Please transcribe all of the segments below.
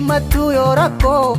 Birmattuu yoo rakkoo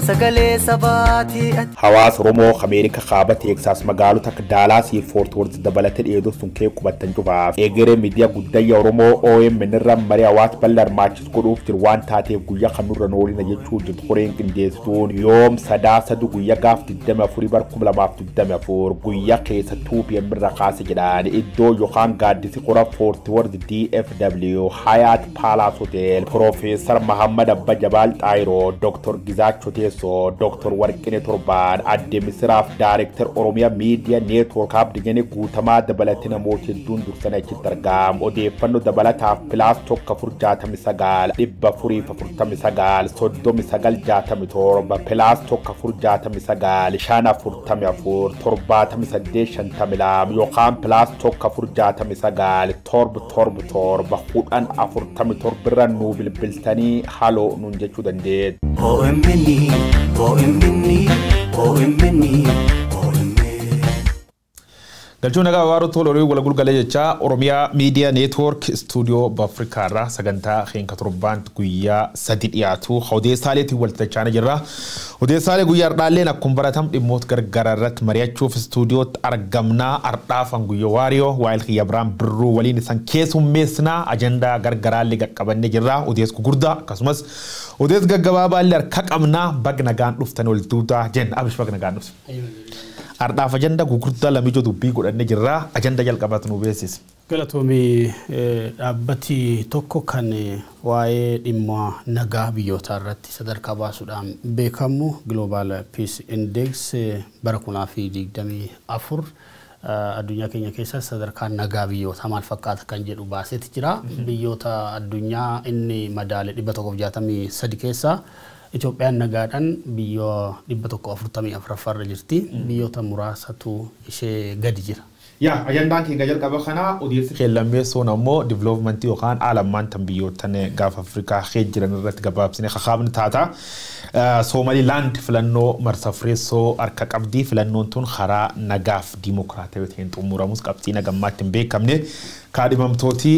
sagalee sabaati. Hawaasa Oromoo Ameerikaa kaaba Teeksaas magaalota akka Daalaasii Foort Worth dabalatee dhiyeessuu sun kee qubattan cufaaf. Egeree miidiyaa guddayya Oromoo OMN irra marii hawaasa bal'aa hirmaachisu godhuuf jiru waan taateef guyyaa kan nurra noolina jechuu jirtu koreen qindeessituun yoom 9 guyyaa gaaf 24 bar 2024 guyyaa keessa 2 PM irra kaase jedhaan iddoo yookaan gaaddisi qora Foort Worth DFW Hyatt Palace Hotel Profeesar Mahammad Abba Jabaal Xaayiroo, Dr. Gizaachoo Teessoo, Dr. Warqinee Torbaan, Adde Misiraaf Daareektar Oromiyaa Miidiyaa Neetwoork Abdiyyanii guutamaa dabalatee namoota hedduun dursanii achitti argamu. Odeeffannoo dabalataaf +1 469 449 39 67 +1 469 544 78 52 yookaan +1 469 777 10 47 irra nuu bilbiltanii haloo nuun jechuu dandeettu. OMN, OMN, OMN, OMN. Galchuun nagaa waaroo tola horii wal gulgalee jecha Oromiyaa Miidiyaa Neetwoork Istuudiyoo Afrikaa irraa sagantaa keenka torbaan guyyaa sadi dhiyaatu odeessaaleetiin walitti dacha'anii jirra. Odeessaalee guyyaa har'aalleen akkuma baratam dhimmoota gargaraa irratti mari'achuuf istuudiyootti argamnaa har'aafan guyyaa waariyoo waayil kiyya biraan birruu waliin isan keessummeessinaa ajandaa gargaraallee qaqqabannee jirra. Odees gugurdaa akkasumas odees gaggabaabaallee harka qabnaa bag nagaan dhuftan wal duudaa jenna. Abish bag nagaan dhufte. Har'aaf ajanda gugurdaa lamijoo dubbii godhannee jirra. Ajanda jalqabaatu nu beeksisa. Galatoomii, dhaabbati tokko kan waa'ee dhimma nagaa biyyootaa irratti sadarkaa baasuudhaan beekamu Global Peace Index bara 2024 addunyaa keenya keessa sadarkaan nagaa biyyootaa maal fakkaata kan jedhu baaseeti jira. Biyyoota addunyaa inni madaale 163 keessaa Itoophiyaan nagaadhaan biyya 144 irra jirti. Biyyoota muraasatu ishee gadi jira. Yaa, ajandaan keenya jalqaba kana odeessi keellammeessuun ammoo developmentii yookaan aalammaan tan biyyoottan gaafa Afrikaa kee jiran irratti gabaabsine kakaabni taata. Soomalilaand filannoo marsa fireessoo harka qabdii. Filannoon tun karaa nagaaf diimokiraatawaa ta'een xumuramus qabxii nagammaatti hin beekamne. Kaadhimamtooti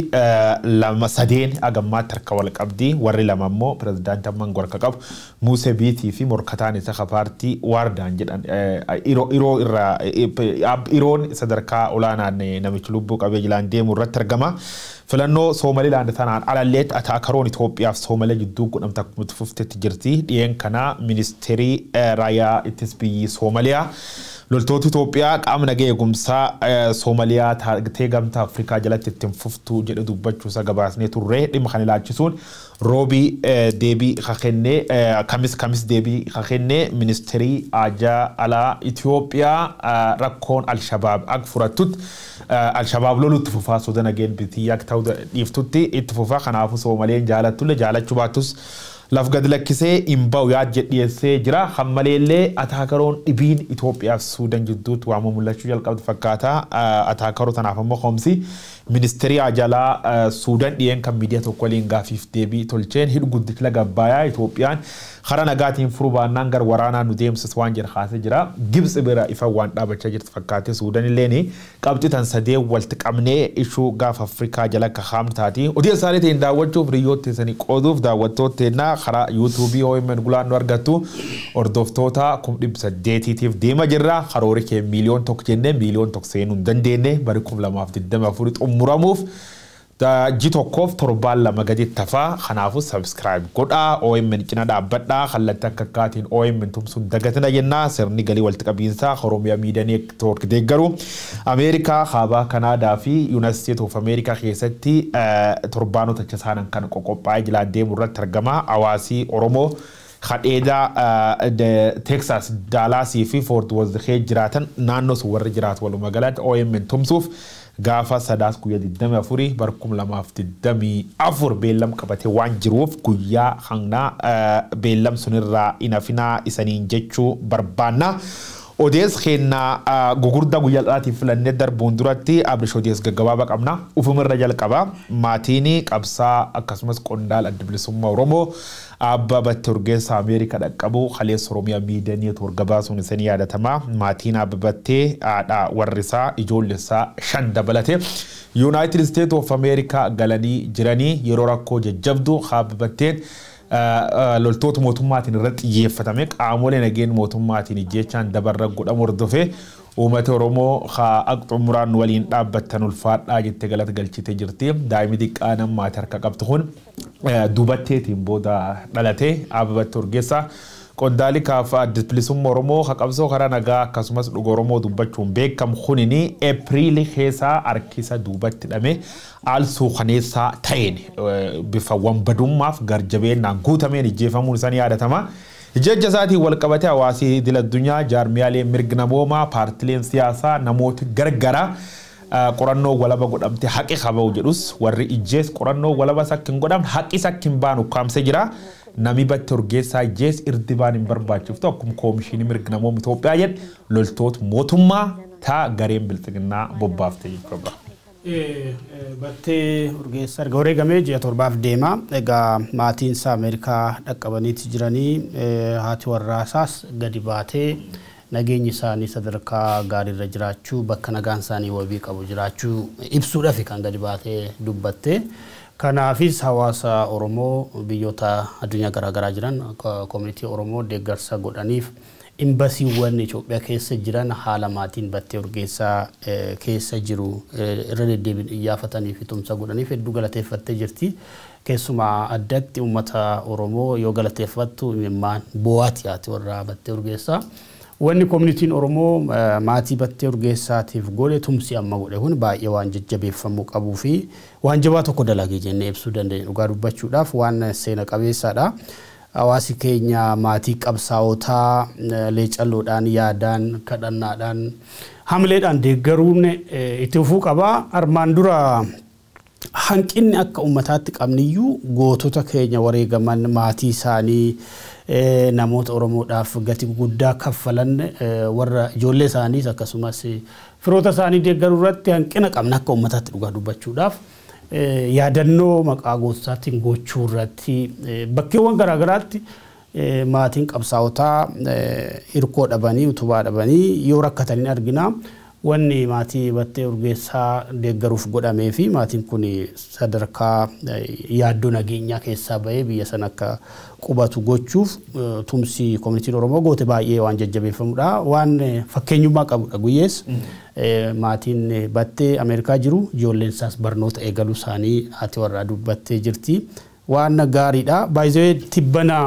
lama sadeen agammaatti harka wal qabdi. Warri lama ammoo pirezidaantii amman harka qabu Muusee Biitii fi morkataan isa paartii Waardaan jedhan iroo irraa iroon sadarkaa olaanaan namichi lubbuu qabee jilaan deemu irratti argama. Filannoo Soomalilaand tanaan alalleetti ataakaroon Itoophiyaaf Soomalee jidduu godhamte akkuma itti fuftetti jirti. Dhiyeen kana ministeerii raayyaa ittis biyyi Soomaliyaa loltoota Itoophiyaa qaama nagaa eegumsaa Soomaliyaa taatee gamtaa Afrikaa jalatti ittiin fuftuu jedhe dubbachuusa gabaasnee turre. Dhimma kan ilaalchisuun roobii deebii kennee, kamis deebii kennee ministeerii haajaa alaa Itoophiyaa rakkoon Alshabaab akka furattutti Alshabaab lolutti fufaa soda nageen bitiyyaa akka ta'uu dhiiftutti itti fufaa, kanaafuu Soomaleen jaalattullee jaalachuu baattus laf gad lakkisee hin ba'u yaad dhiyeessee jira. Hammaleellee ataakaroon dhibiin Itoophiyaa fi Suudaan jidduutti waamuu mul'achuu jalqabdu fakkaata. Ataakaroo tanaaf ammoo hoomsi ministeerii ajalaa Suudaan dhiyeen kan miidiyaa tokko waliin gaafiif deebii tolcheen hidhu guddicha laga Abbayaa Itoophiyaan karaa nagaatiin furuu baannaan gara waraanaa nu deemsis waan jedha kaasee jira. Gibxi bira ifa waan dhaabachaa jirtu fakkaate Suudaan illeen qabxii tan sadee walitti qabnee ishuu gaafa Afrikaa jala akka haamtu taati. Odeessaalee ta'in daawwachuuf riyyootti sanii qooduuf daawwattoota teennaa karaa yuutuubii OMN gulaan nu argattu hordoftoota 800,000tiif deema jirra. Karoori kee 1 miliyoon jennee 1 miliyoon seenuu hin dandeenye bari 2024 xumuramuuf. Ji tokkoof torbaan 2 gadi tafaa, kanaafuu subscribe godhaa, OMN cina dhaabbadhaa, kallattii akka akkaatiin OMN tumsuun dagatina jennaa. Sirni galii walitti qabiinsaa Oromiyaa Miidiyaa Neetwoork deeggaru Ameerikaa kaabaa, Kanaadaa fi United States of America keessatti torbaanota isaanan kan qophaa'ee jilaan deemu irratti argama. Hawaasii Oromoo kadheedaa Teksas, Daalaasii fi Foort Worth jiraatan, naannoo sun warri jiraatu walumaa galatti OMN tumsuuf gaafa sadaas guyyaa 24 bara 2024 beellam qabatee waan jiruuf guyyaa hangnaa beellam sunirraa inafinaa isaniin jechuu barbaanna. Odees kennaa gugurdaa guyyaa dhalaatiif filannee darbuun duratti Abrish odees gaggabaabaa qabna. Ufumirra jalqaba. Maatiin qabsaa akkasumas qondaala adda bilisummaa Oromoo Abba Battee Urgeessaa Ameerikaa dhaqqabu kaleessa Oromiyaa Miidiyaa Neetwoork gabaasuun isanii yaadatama. Maatiin Abba Battee haadha warrisaa ijoolleessaa shan dabalate. United States of America galanii jiranii yeroo rakkoo jajjabdu Abba Batteen Loltoota mootummaatiin irratti xiyyeeffatame qaamolee nageen mootummaatiin jechaan dabarra godhamu hordofee uummata Oromoo haa xumuraan waliin dhaabbattan ulfaadhaa jettee galata galchitee jirti. Daa'imni xiqqaa maatii harka qabdu kun dubatteetiin booda dhalatee Abba Battee Urgeessaa. Qondaalli kaafa adda bilisummaa Oromoo haqabsoo karaa nagaa akkasumas dhuga Oromoo dubbachuun beekamu kunini Eepiriilii keessaa harkisa duubatti hidhamee haal suukaneessaa ta'een bifa wanbadummaaf garjabeennaan guutameen ijjeefamuun isaanii yaadatama. Ijjeecha isaatiin wal qabatee hawaasi idil addunyaa jaarmiyaalee mirga namoomaa paartileen siyaasaa namoota gargaraa qorannoo walaba godhamte haqi qaba'u jedhus warri ijjees qorannoo walaba sakki hin godhamne haqi sakki hin baanu ukkaamsee jira. Nami Battee Urgeessaa ijjees irdibaan hin barbaachiftu akkuma koomishinii mirga namooma Itoophiyaa jedhe loltoota mootummaa taa gareen bilxiginnaa bobbaafte jechuudha. Battee Urgeessaa erga wareegamee ji'a 7 deema. Egaa maatiin isaa Ameerikaa dhaqqabaniiti jiranii haati warraasaas gadi baatee nageenyi isaanii sadarkaa gaariirra jiraachuu bakka nagaan isaanii wabii qabu jiraachuu ibsuudhaaf kan gadi baatee dubbatte. Kanaafis hawaasa Oromoo biyyoota addunyaa garaagaraa jiran koomunitii Oromoo deeggarsa godhaniif imbasiiwwan Itoophiyaa keessa jiran haala maatiin Battee Urgeessaa keessa jiru irra deddeebiin iyyaafatanii fi tumsa godhaniif hedduu galateeffattee jirti. Keessumaa addatti uummata Oromoo yoo galateeffattu imimmaan bo'aati haati warra Battee Urgeessaa. Wanni koomunitiin Oromoo maatii Battee Urgeessaatiif godhe tumsi amma godhe kun baay'ee waan jajjabeeffamuu qabuu fi waan jabaa tokko dalagee jennee ibsuu dandeenya. Dhugaa dubbachuudhaaf waan seena qabeessaadha. Hawaasi keenya maatii qabsaa'otaa leecalloodhaan yaadaan kadhannaadhaan hamileedhaan deeggaruun itti fufuu qaba. Armaan dura hanqinni akka uummataatti qabniyyuu gootota keenya wareegaman maatii isaanii namoota Oromoodhaaf gatii guddaa kaffalan warra ijoollee isaaniis akkasumas firoota isaanii deeggaruu irratti hanqina qabna akka uummataatti dhugaa dubbachuudhaaf. Yaadannoo maqaa goototaatiin gochuu irratti bakkeewwan garaagaraatti maatiin qabsaa'otaa hirkoo dhabanii utubaa dhabanii yoo rakkatanii argina. Wanni maatii Battee Urgeessaa deeggaruuf godhamee fi maatiin kun sadarkaa yaaddoo nageenyaa keessaa bahee biyya sana akka qubatu gochuuf tumsi koomunitiin Oromoo goote baay'ee waan jajjabeeffamudha. Waan fakkeenyummaa qabudha guyyees. Maatiin Battee Ameerikaa jiru ijoolleen isaas barnoota eegaluu isaanii haati warraa dubbattee jirti. Waan gaariidha. Baay'ee tibbana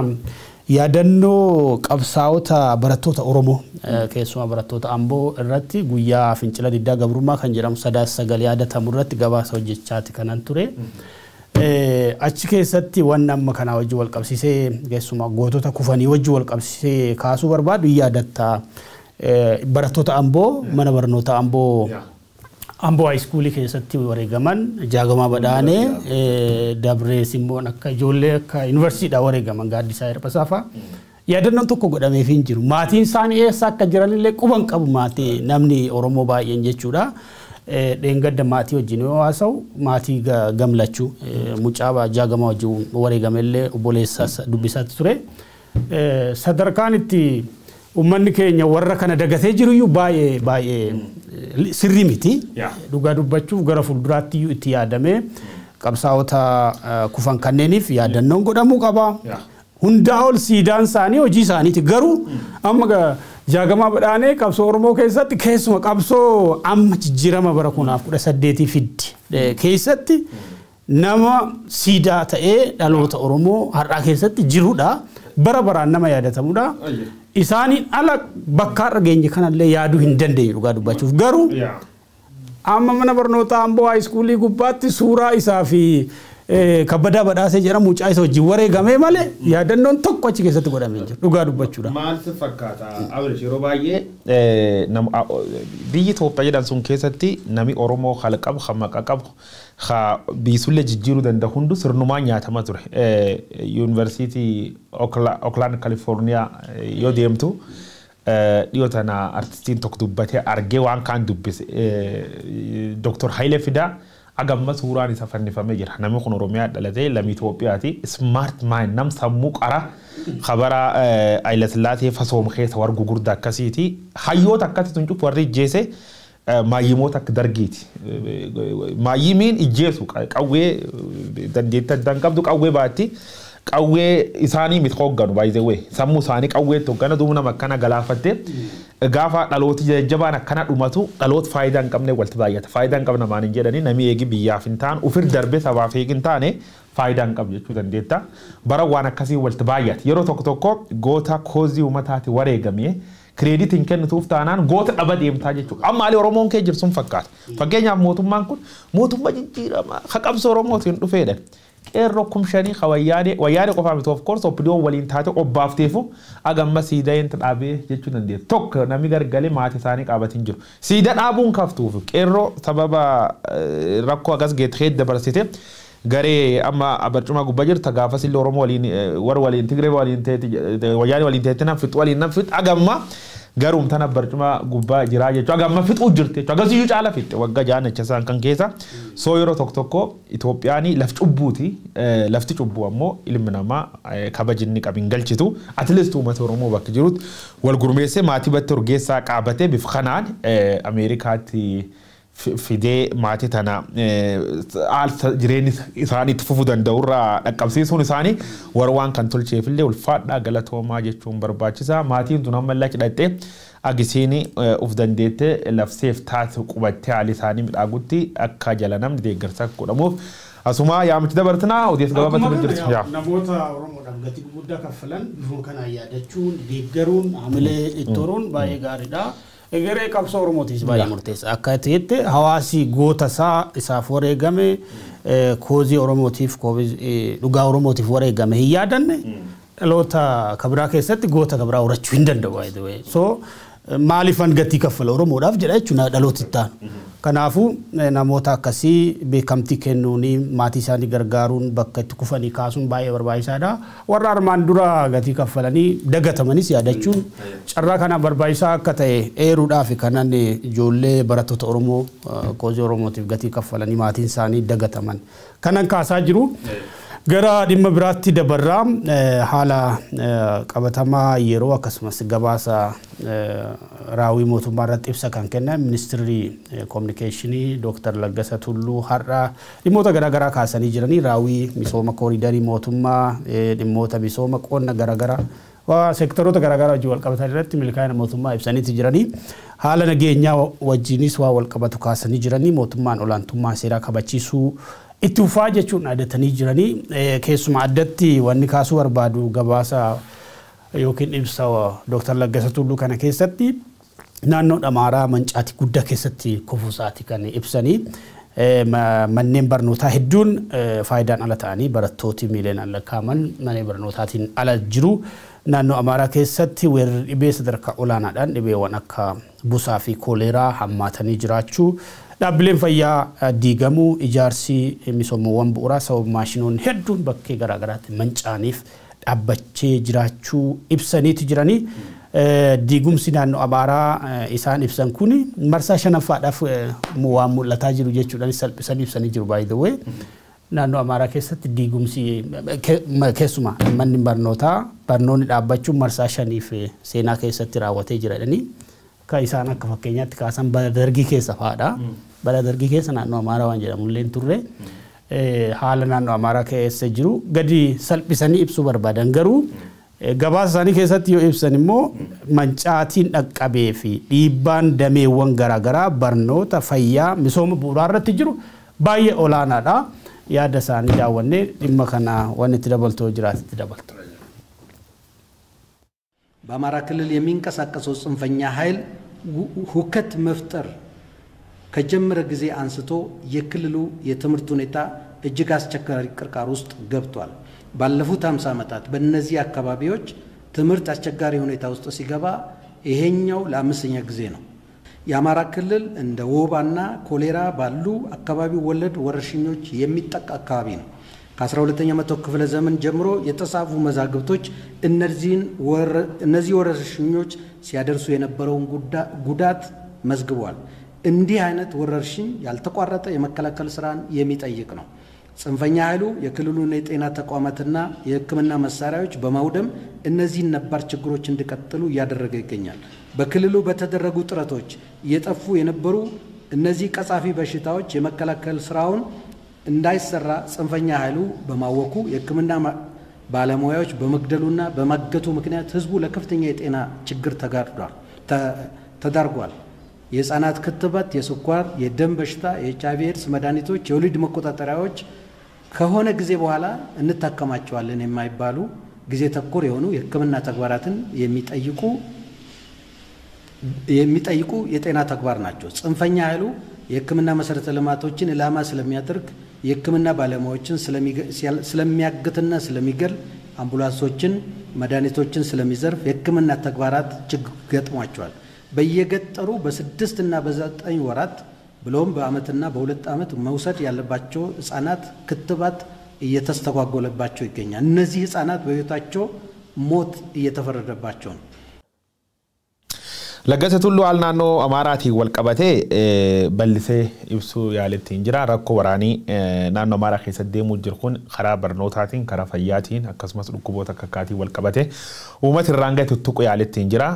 yaadannoo qabsaa'ota barattoota Oromoo keessumaa barattoota Amboo irratti guyyaa fincila diddaa gabrummaa kan jedhamu 9 yaadatamu irratti gabaasa hojjechaati kanan ture. Achi keessatti waan amma kanaa wajjin wal qabsiisee keessumaa gootota kufanii wajjin wal qabsiisee kaasuu barbaadu yaadatta barattoota Amboo mana barnoota Amboo Amboo High School keessatti wareegaman Jaagamaa Badhaanee Dabree Simboon akka ijoollee akka yuunivarsiitiidhaa wareegaman Gaaddisaa Hirphasaa fa'a. Yaadannoon tokko godhameef hin jiru. Maatiin isaanii eessa akka jiranillee quban qabu maatii namni Oromoo baay'een jechuudha. Dheengadda maatii wajjin yoo haasa'u maatii gamlachuu mucaa Jaagamaa wajjin wareegamellee obboleessaas dubbisaatti ture. Sadarkaan itti uummanni keenya warra kana dagatee jiruyyuu baay'ee baay'ee sirrii miti. Dhugaa dubbachuuf gara fuulduraatti iyyuu itti yaadamee qabsaa'ota kufan kanneeniif yaadannoon godhamuu qaba. Hundaa ol siidaan isaanii hojii isaaniiti. Garuu amma Jaagamaa Badhaanee qabsoo Oromoo keessatti keessuma qabsoo amma jijjiirama bara 2018 fiddi keessatti nama siidaa ta'ee dhaloota Oromoo har'aa keessatti jirudha. Bara baraan nama yaadatamudha. Isaaniin ala bakka har'a geenye kanallee yaaduu hin dandeenye dhugaa dubbachuuf. Garuu amma mana barnootaa Amboo High Schoolii gubbaatti suuraa isaa fi Kabbadaa Badhaasee jedhamu mucaa isa wajjin wareegamee malee yaadannoon tokko achi keessatti godhamee hin jiru dhugaa dubbachuudha. Maal si fakkaata Abrish yeroo baay'ee biyyi Itoophiyaa jedhan sun keessatti nami Oromoo haala qabu, ha maqaa qabu, ha biisullee jijjiiruu danda'u hundu sirnumaan nyaatama ture. Yuunivarsiitii Oakland California yoo deemtu dhiyoo tana artistiin tokko dubbatee argee waan kaan dubbise Dr. Hayilee Fidaa agamma suuraan isa fannifamee jira. Namni kun Oromiyaa dhalatee lammii Itoophiyaati. Smart mind nam sammuu qara khabara Hayilasillaasee fasoom keessa warra gugurdaa akkasiiti. Hayyoota akkasii tun cufu warri ijjeese maayyimoota akka dargiiti. Maayyimiin ijjeesu qawwee dandeettii addaan qabdu qawwee baatti. Qawwee isaanii miti hoogganu, by the way, sammuu isaanii qawweetti hooggana. Duuba nama akkana galaafatte, gaafa dhalooti jajjabaan akkana dhumatu, dhaloota faayidaa hin qabne walitti baay'ata. Faayidaa hin qabne maan hin jedhani, namni eegi biyyaaf hin taane, ufir darbe sabaaf eegi hin taane, faayidaa hin qabu jechuu dandeetta. Bara waan akkasii walitti baay'ata. Yeroo tokko tokko goota cause uummataati wareegamee credit hin kennituuf taanaan goota dhaba deemtaa jechuudha. Amma haalli Oromoon kee jirtu sun fakkaata. Fakkeenyaaf, mootummaan kun mootummaa jijjiiramaa haqabsa Oromootiin dhufeedha. Qeerroo 5,000 ka Wayyaanee qofaa miti, of course, OPDOn waliin taate obbaafteefu agamma siidaa hin dhaabee jechuu dandeetta. Tokko namni gargalee maatii isaanii qabatin jiru. Siidaa dhaabuun kaftuuf qeerroo sababa rakkoo akkas geetee dabarsite garee amma barcuma gubbaa jirta, gaafas illee Oromoo waliin, warra waliin Tigree waliin teeti, Wayyaanee waliin teeti, nam fixu waliin nam fixu, agamma garuum tana barcuma gubbaa jiraa jechuudha. Agamma fixuu jirti jechuudha. Agasiyyuu caala fixxe waggaa 6 isaan kan keessa. So yeroo tokko tokko Itoophiyaan laf cubbuuti. Lafti cubbuu ammoo ilmi namaa kabajinni qabin galchitu. At least uummata Oromoo bakka jirutti wal gurmeessee maatii Battee Urgeessaa qaabatee bifa kanaan Ameerikaatti fidee maatii tana haala jireenyi isaanii itti fufuu danda'urraa dhaqqabsiisuun isaanii warra waan kan tolcheefillee ulfaadhaa, galatoomaa jechuun barbaachisaa. Maatiin tun amma illee cidhattee agisiin uf dandeettee lafseef taate qubattee haalli isaanii midhaagutti akka jala namni deeggarsa akka godhamuuf asuma yaamichi dabartinaa odeessa gabaabatti jirtu. Namoota Oromoodhaaf gatii guddaa kaffalan bifuma kanaan yaadachuun, deeggaruun, hamilee itti horuun baay'ee gaariidha. Egeree qabsoo Oromootiis baay'ee murteessa. Akka ta'etti hawaasi goota isaa isaaf wareegame, cause Oromootiif, dhugaa Oromootiif wareegame hin yaadanne, dhaloota kabiraa keessatti goota kabiraa horachuu hin danda'u. So maaliifan gatii kaffala Oromoodhaaf jedha jechuudha dhaloota itti aanu. Kanaafuu namoota akkasii beekamtii kennuun, maatii isaanii gargaaruun, bakka itti kufanii kaasuun baay'ee barbaachisaadha. Warra armaan dura gatii kaffalanii dagatamanis yaadachuun carraa kanaan barbaachisaa akka ta'e eeruudhaaf kanan ijoollee barattoota Oromoo cause Oromootiif gatii kaffalanii maatiin isaanii dagataman kanan kaasaa jiru. Gara dhimma biraatti dabarraa, haala qabatamaa yeroo akkasumas gabaasa raawwii mootummaa irratti ibsa kan kennan ministeerri koominikeeshinii Dooktar Laggasa Tulluu har'a dhimmoota garaagaraa kaasanii jiranii, raawwii misooma kooriidarii mootummaa, dhimmoota misooma qonna garaagaraa, seektaroota garaagaraa wajjin wal qabatan irratti milkaa'ina mootummaa ibsaniiti jiranii. Haala nageenyaa wajjinis waa wal qabatu kaasanii jiranii, mootummaan olaantummaa seeraa kabachiisuu itti fufaa jechuun adatanii jiranii. Keessumaa addatti wanni kaasuu barbaadu gabaasa yookiin ibsa Dooktar Laggasa Tulluu kana keessatti naannoo Amaaraa mancaatii guddaa keessatti kufuusaati kan ibsanii. Manneen barnootaa hedduun faayidaan ala ta'anii barattooti miiliyoonaan lakkaa'aman manneen barnootaatiin ala jiru. Naannoo Amaaraa keessatti weerarri dhibee sadarkaa olaanaadhaan dhibeewwan akka busaa fi kooleeraa hammaatanii jiraachuu, dhaabbileen fayyaa diigamuu, ijaarsi misoomawwan bu'uuraa sababa maashinoonni hedduun bakkee garaagaraatti manca'aniif dhaabbachee jiraachuu ibsaniiti jiranii. Diigumsi naannoo Amaaraa isaan ibsan kun marsaa shanaffaadhaaf waan mul'ataa jiru jechuudhaan salphisanii ibsanii jiru, by the way. Naannoo Amaaraa keessatti diigumsi, keessumaa manni barnootaa, barnoonni dhaabbachuun marsaa shaniif seenaa keessatti raawwatee jira jedhanii akka isaan akka fakkeenyaatti kaasan bara Dargii keessa fa'aadha. Bara Dargii keessa naannoo Amaaraa waan jedhamu illee hin turre. Haala naannoo Amaaraa keessa jiru gadi salphisanii ibsuu barbaadan, garuu gabaasa isaanii keessatti yoo ibsan immoo mancaatiin dhaqqabee fi dhiibbaan dameewwan garaagaraa barnoota, fayyaa, misooma bu'uuraa irratti jiru baay'ee olaanaadha. Yaada isaanii daawwannee dhimma kana wanni itti dabaltu jiraate itti dabaltu. በአማራ ክልል የሚንቀሳቀሰው ጽንፈኛ ኃይል ሁከት መፍጠር ከጀመረ ጊዜ አንስቶ የክልሉ የትምህርት ሁኔታ እጅግ አስቸጋሪ ቅርቃር ውስጥ ገብቷል። ባለፉት 50 ዓመታት በእነዚህ አካባቢዎች ትምህርት አስቸጋሪ ሁኔታ ውስጥ ሲገባ ይሄኛው ለአምስተኛ ጊዜ ነው። የአማራ ክልል እንደ ወባና ኮሌራ ባሉ አካባቢ ወለድ ወረርሽኞች የሚጠቃ አካባቢ ነው። ከ12ኛ መቶ ክፍለ ዘመን ጀምሮ የተጻፉ መዛግብቶች እነዚህ ወረርሽኞች ሲያደርሱ የነበረውን ጉዳት መዝግቧል። እንዲህ አይነት ወረርሽኝ ያልተቋረጠ የመከላከል ስራን የሚጠይቅ ነው። ጽንፈኛ ኃይሉ የክልሉን የጤና ተቋማትና የሕክምና መሳሪያዎች በማውደም እነዚህን ነባር ችግሮች እንዲቀጥሉ እያደረገ ይገኛል። በክልሉ በተደረጉ ጥረቶች እየጠፉ የነበሩ እነዚህ ቀጻፊ በሽታዎች የመከላከል ስራውን እንዳይሰራ ጽንፈኛ ኃይሉ በማወኩ የሕክምና ባለሙያዎች በመግደሉና በማገቱ ምክንያት ህዝቡ ለከፍተኛ የጤና ችግር ተዳርጓል። የህፃናት ክትባት፣ የስኳር፣ የደም በሽታ፣ የኤችአይቪ ኤድስ መድኃኒቶች፣ የወሊድ መቆጣጠሪያዎች ከሆነ ጊዜ በኋላ እንታከማቸዋለን የማይባሉ ጊዜ ተኮር የሆኑ የህክምና ተግባራትን የሚጠይቁ የጤና ተግባር ናቸው። ጽንፈኛ ኃይሉ የህክምና መሰረተ ልማቶችን ኢላማ ስለሚያደርግ የህክምና ባለሙያዎችን ስለሚያግትና ስለሚገል አምቡላንሶችን፣ መድኃኒቶችን ስለሚዘርፍ የህክምና ተግባራት ችግር ገጥሟቸዋል። በየገጠሩ በ6 እና በ9 ወራት ብሎም በአመትና በ2 አመት መውሰድ ያለባቸው ህፃናት ክትባት እየተስተጓጎለባቸው ይገኛል። እነዚህ ህፃናት በህይወታቸው ሞት እየተፈረደባቸው ነው። Laggasa Tulluu haal naannoo Amaaraatiin wal qabatee bal'isee ibsuu yaaletti hin jira. Rakkoo waraanii naannoo Amaaraa keessatti deemuu jiru kun karaa barnootaatiin, karaa fayyaatiin akkasumas dhukkuboota akka akkaatiin wal qabatee uummata irraan gahe tuttuqu yaaletti hin jira.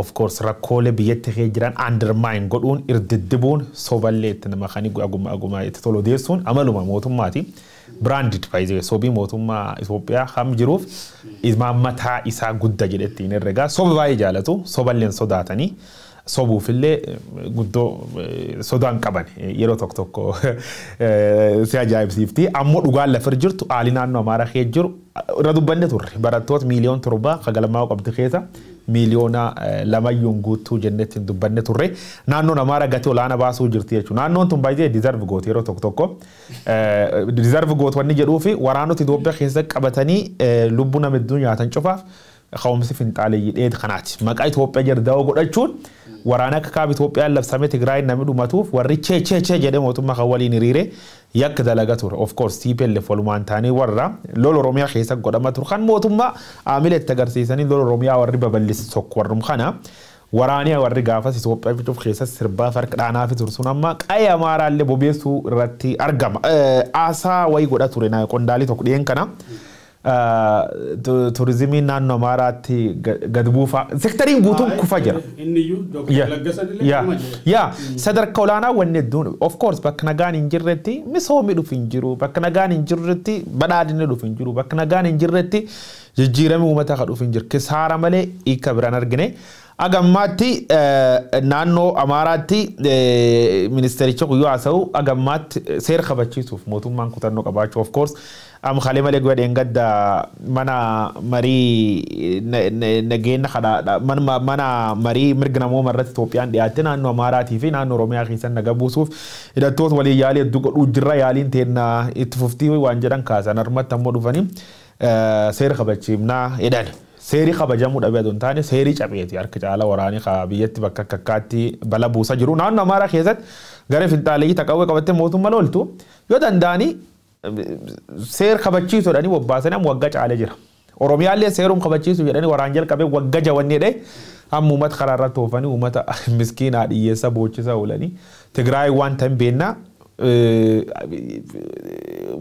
Of course rakkoolee biyyatti kee jiran undermine godhuun irdiddibuun soballee itti nama kan aguma itti tolu odeessuun amaluma mootummaati. Branded by sobii mootummaa Itoophiyaa ham jiruuf imaammataa isaa guddaa jedhetti hin herregaa. Soba baay'ee jaalatu, soballeen sodaatanii sobuufillee guddoo sodaan qaban yeroo tokko tokko si ajaa'ibsiifti. Ammoo dhugaan lafa jirtu haalli naannoo Amaaraa kee jiru irra dubbanne turre barattoota miiliyoona 7 kagalmaa'uu qabdi keessa miiliyoona 2 guutuu jennetti hin dubbanne turre. Naannoon Amaaraa gatii olaanaa baasuu jirti jechuudha. Naannoon tun baay'ee deserve gooti yeroo tokko tokko. Deserve gooti wanni jedhuu fi waraanota Itoophiyaa keessa qabatanii lubbuu nama hedduu nyaatan cufaaf ka'umsi finxaaleeyyii dheed kanaati. Maqaa Itoophiyaa jedhu godhachuun waraana akka kaaba Itoophiyaan labsamee Tigraay namni dhumatuuf warri chee chee chee jedhee mootummaa kan waliin hiriire yakka dalagaa ture. Of course TPLF walumaan taanii warra lola Oromiyaa keessa godhama ture kan mootummaa aamila itti agarsiisanii lola Oromiyaa warri babal'isu tokko warrum kana waraanii warri gaafas Itoophiyaa ficuuf keessa sirbaa farqa dhaanaa fi tursuun amma qayya Amaaraallee bobeessuu irratti argama. Aasaa wayii godha ture qondaalii tokko dhiyeen kana. Turizimiin naannoo Amaaraatti gad buufaa sektariin guutuun kufa jira. Yaa sadarkaa olaanaa wanni hedduun of course bakka nagaan hin jirretti misoomni dhufu hin jiru, bakka nagaan hin jirretti badhaadhinni dhufu hin jiru, bakka nagaan hin jirretti jijjiiramni uummataa kan dhufu hin jiru. Kisaara malee hiika biraan argine. Agammaatti naannoo Amaaraatti ministeericha guyyoo haasa'u agammaatti seera kabachiisuuf mootummaan kutannoo qabaachuu of course amma kalee malee guyyaa dheengadda mana marii nageenya mana marii mirga namooma irratti Itoophiyaan dhiyaatte naannoo Amaaraatii fi naannoo Oromiyaa keessatti naga buusuuf hidhattoota waliin yaalii hedduu godhuu jirra yaaliin teenna itti fuftii waan jedhan kaasan harmatti ammoo dhufanii seera kabachiifnaa jedhan. Seerii kabajamuu dhabee adoo hin taane seerii cabeeti harka caala waraanii biyyatti bakka akka akkaatti bala buusaa jiru. Naannoo Amaaraa keessatti garee finxaaleeyyii taqawwee qabattee mootummaa loltu yoo danda'anii seera kabachiisu jedhanii bobbaasanii amma waggaa caalee jira. Oromiyaallee seerum kabachiisu jedhanii waraan jalqabee waggaa jawannee dhee amma uummata karaa irratti oofanii uummata miskiinaa dhiyyeessa boochisaa oolanii Tigraay waan ta'an beennaa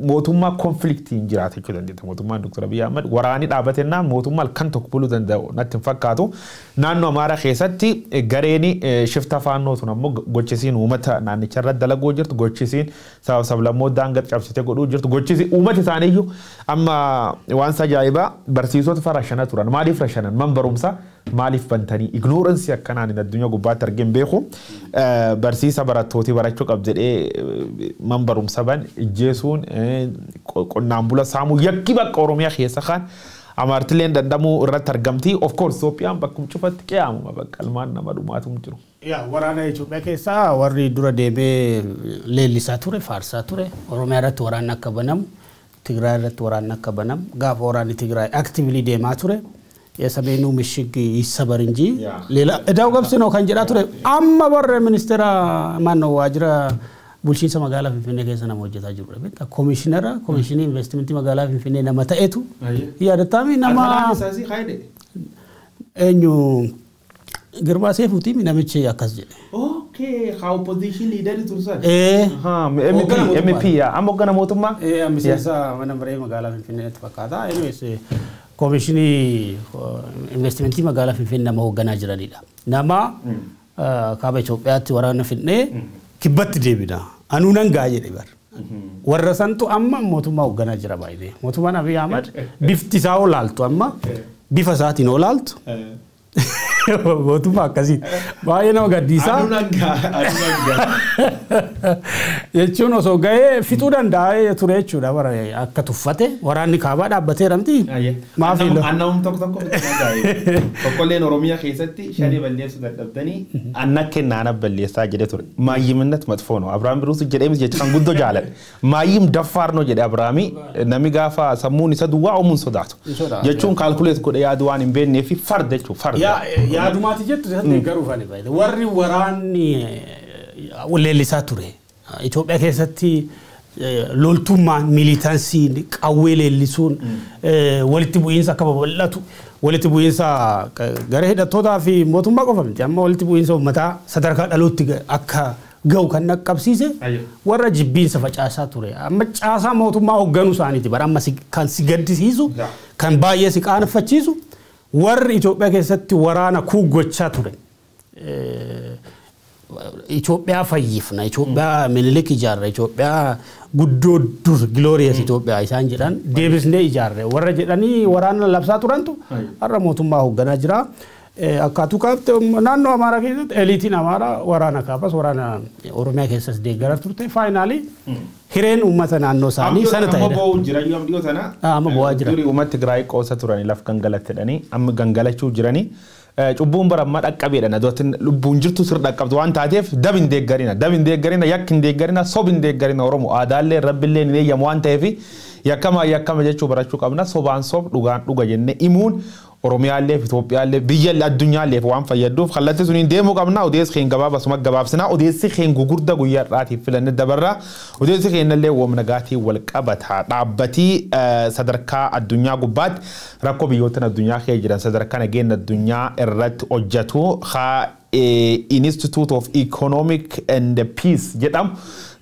mootummaa konfliktiin jiraata jechuu dandeetta. Mootummaan Dr. Abiy Ahmed waraanii dhaabatennaa mootummaa halkan tokko buluu danda'u natti hin fakkaatu. Naannoo Amaaraa keessatti gareen shifta faannoo sun ammoo gochisiin uummata naannicha irratti dalaguu jirtu, gochisiin sabab sablammoota daangaa cabsitee godhuu jirtu, gochisiin uummata isaaniiyyuu amma waan ajaa'ibaa barsiisota farashana turan. Maaliif rashanan? Man barumsa maaliif bantanii? Ignorance akkanaan hin addunyaa gubbaatti argeen beeku. Barsiisa barattootii barachuu qab jedhee man barumsa ban ijjeesuun qonnaan bula saamuu yakki bakka Oromiyaa keessa kan Amaartilleen dandamuu irratti argamti. Of course Itoophiyaan bakkum cufatti qe'aamuma bakka ilmaan nama dhumaatum jiru. Yaa waraana Itoophiyaa keessaa warri dura deemee leellisaa ture, faarsaa ture. Oromiyaa irratti waraanni akka banamu, Tigraay irratti waraanni akka banamu, gaafa waraanni Tigraay actively deemaa ture. የሰሜኑ ምሽግ ይሰበር እንጂ ሌላ እዳው ገብስ ነው ከንጀራ ቱሬ አማ ወረ ሚኒስትራ ማን ነው ዋጅራ bulchiinsa magaalaa Finfinnee keessa nama hojjetaa jirudha. Beektaa koomishinara koomishinii investimentii magaalaa Finfinnee nama ta'etu yaadataami nama eenyu Girmaa Seefuuti namichi akkas jedhe. Okay, haa opposition leader tursan. MP amma hoggana mootummaa. Miseensa mana maree magaalaa Finfinneetti fakkaata. Anyways koomishinii investimentii magaalaa Finfinnee nama hoogganaa jiranidha. Nama kaaba Itoophiyaatti waraana Finfinnee kibbatti deebina. Anuu nan ga'a jedhe bar. Warra santu amma mootummaa hoogganaa jira baay'ee. Mootummaan Abiy Ahmad bifti isaa olaaltu amma bifa isaatiin olaaltu. Mootummaa akkasiiti. Baay'ee nama gaddiisaa. Jechuun osoo gahee fixuu danda'a ture jechuudha bara akka tuffate waraanni kaabaa dhaabbateera miti. Maaf Annamum tokko tokko tokkolleen Oromiyaa keessatti shanii balleessuu dadhabdanii anna kennaana balleessaa jedhee ture. Maayyiminnet matfoo no. Abiraam Biruusu jedhee miti jecha kan guddoo jaaladhe. Maayyim daffaar no jedhe Abiraami namni gaafa sammuun isa duwwaa uumuun sodaatu. Jechuun kaalkuleet godhe yaadu waan hin beeknee fi farda jechuudha farda. Yaadumaati jettu isatti garuu fani baay'ee. Warri waraanni leellisaa ture. Itoophiyaa keessatti loltummaan miilitansiin qawwee leellisuun walitti bu'iinsa akka babal'atu walitti bu'iinsa gara hidhattootaa fi mootummaa qofa miti amma walitti bu'iinsa uummataa sadarkaa dhalootti akka ga'u kan naqqabsiise warra jibbiinsa facaasaa ture. Amma caasaa mootummaa hoogganuu isaaniiti bara amma kan si gaddisiisu kan baay'ee si qaanfachiisu warri Itoophiyaa keessatti waraana kuuggochaa ture. Itoophiyaa fayyifna, Itoophiyaa Minilik ijaarra, Itoophiyaa guddoo dur glorious Itoophiyaa isaan jedhan deebisnee ijaarre warra jedhanii waraana labsaa turantu har'a mootummaa hoogganaa jira. Akkaatuu kaafte naannoo Amaaraa keessatti eliitiin Amaaraa waraana kaabas waraana Oromiyaa keessas deeggaraa turte faayinaalii hireen uummata naannoo isaanii sana ta'edha. Amma bo'uu jira yoo dhiyoo tana. Amma bo'aa jira. Durii uummata Tigraay qoosa turanii laf gangalattedhanii amma gangalachuu jiranii. Cubbuun bara ammaa dhaqqabeedha. Nadootni lubbuun jirtu sirra dhaqqabdu waan taateef dab hin deeggarina. Dab hin deeggarina, yakki hin deeggarina, sob hin deeggarina Oromoo aadaallee rabbillee ni eeyyamu waan ta'eef yakkama yakkama jechuu barachuu qabna. Sobaan sob dhugaan dhuga jennee himuun Oromiyaallee fi Itoophiyaallee biyya addunyaallee waan fayyaduuf kallattii suniin deemuu qabna. Odeessi keenya gabaabasuma gabaabsina. Odeessi keenya gugurda guyyaa har'aatiif filanne dabarra. Odeessi keenyallee woomna gaatii wal qabata. Dhaabbatii sadarkaa addunyaa gubbaatti rakkoo biyyoota addunyaa keessa jiran sadarkaa nageenya addunyaa irratti hojjetu haa Institute of Economic and Peace jedhamu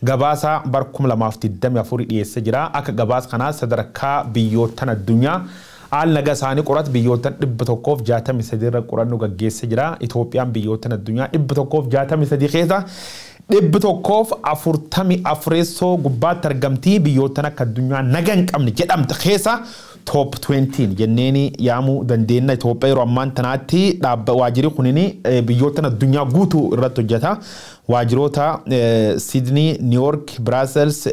gabaasa bara 2024 dhiyeessee jira. Akka gabaasa kanaa sadarkaa biyyoottan addunyaa haal nagaa isaanii qoratu biyyoottan 163 irra qorannoo gaggeessee jira. Itoophiyaan biyyoottan addunyaa 163 keessa 144 gubbaatti argamtii biyyoottan akka addunyaa nagaa hin qabne jedhamte keessa top 20 jenneeni yaamuu dandeenya. Itoophiyaa yeroo ammaan tanaatti waajjirri kunini biyyoottan addunyaa guutuu irratti hojjeta. Waajjiroota Sydney, New York, Brussels,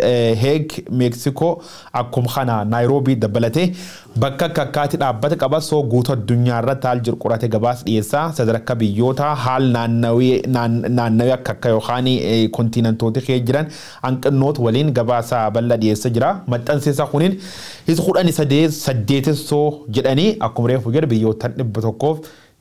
Hague, Mexico akkuma kana Nairobi dabalatee bakka akka akkaatti dhaabbata qaba. Soo guutuu addunyaa irratti haal jiru qorate gabaasa dhiyeessaa. Sadarkaa biyyoota haal naannawee akka akka yookaan kontiinantoota keessa jiran hanqinnoota waliin gabaasa bal'aa dhiyeessaa jira. Maxxansiisa kuniin isa 18 jedhanii akkuma reefu jedhe biyyoottan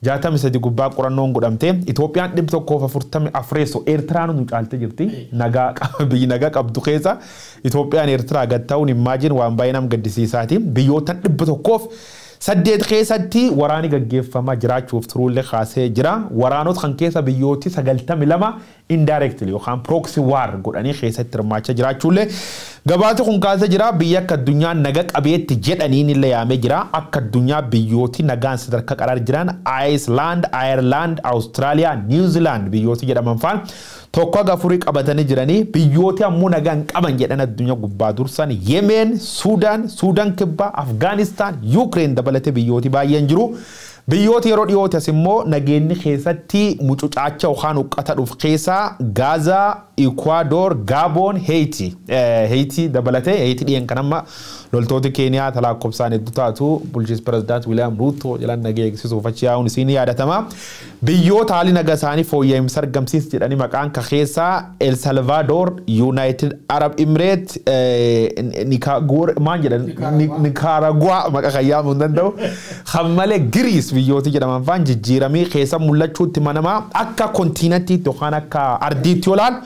163 gubbaa qorannoon godhamte Itoophiyaan 144 Eertiraan nu caalte jirti. Nagaa biyyi nagaa qabdu keessa Itoophiyaan Eertiraa gad ta'uun immaajin waan baay'ee nama gaddisiisaati. Biyyoottan 108 keessatti waraanni gaggeeffamaa jiraachuuf turuullee kaasee jira. Waraanota kan keessa biyyooti 92 indirectly yookaan proxy war godhanii keessatti hirmaachaa jiraachuullee gabaasa kun kaasee jira. Biyya akka addunyaa naga qabeetti jedhaniin illee yaamee jira. Akka addunyaa biyyooti nagaan sadarkaa qaraar jiran Iceland, Ireland, Australia, New Zealand biyyooti jedhaman faan tokko haga afurii qabatanii jiranii biyyooti ammoo nagaan qaban jedhan addunyaa gubbaa dursan Yemen, Suudaan, Suudaan Kibbaa, Afgaanistaan, Yuukireen dabalatee biyyooti baay'een jiru. Biyyooti yeroo dhiyootti as immoo nageenyi keessatti mucucaacha yookaan huqqata dhufu keessaa Gaazaa, Ikwaador, Gaaboon, Heetii. Heetii dabalatee Heetii dhiyeen kan amma loltooti Keeniyaa lakkoofsaan hedduu taatu bulchiinsa pirezidaant Wiiliyaam Ruuto jalaan nagee eegsisuuf achi yaa'uun isiin yaadatama. Biyyoota haalli nagaa isaanii fooyya'insa argamsiis jedhanii maqaan ka keessaa El Salvador, United Arab Emirates, maal jedhan Nicaragua maqaa kan yaamuu hin danda'u. Kan malee Giriis biyyooti jedhaman faan jijjiiramii keessa mul'achuutti manamaa akka kontiinantiitti yookaan akka ardiitti yoo ilaalu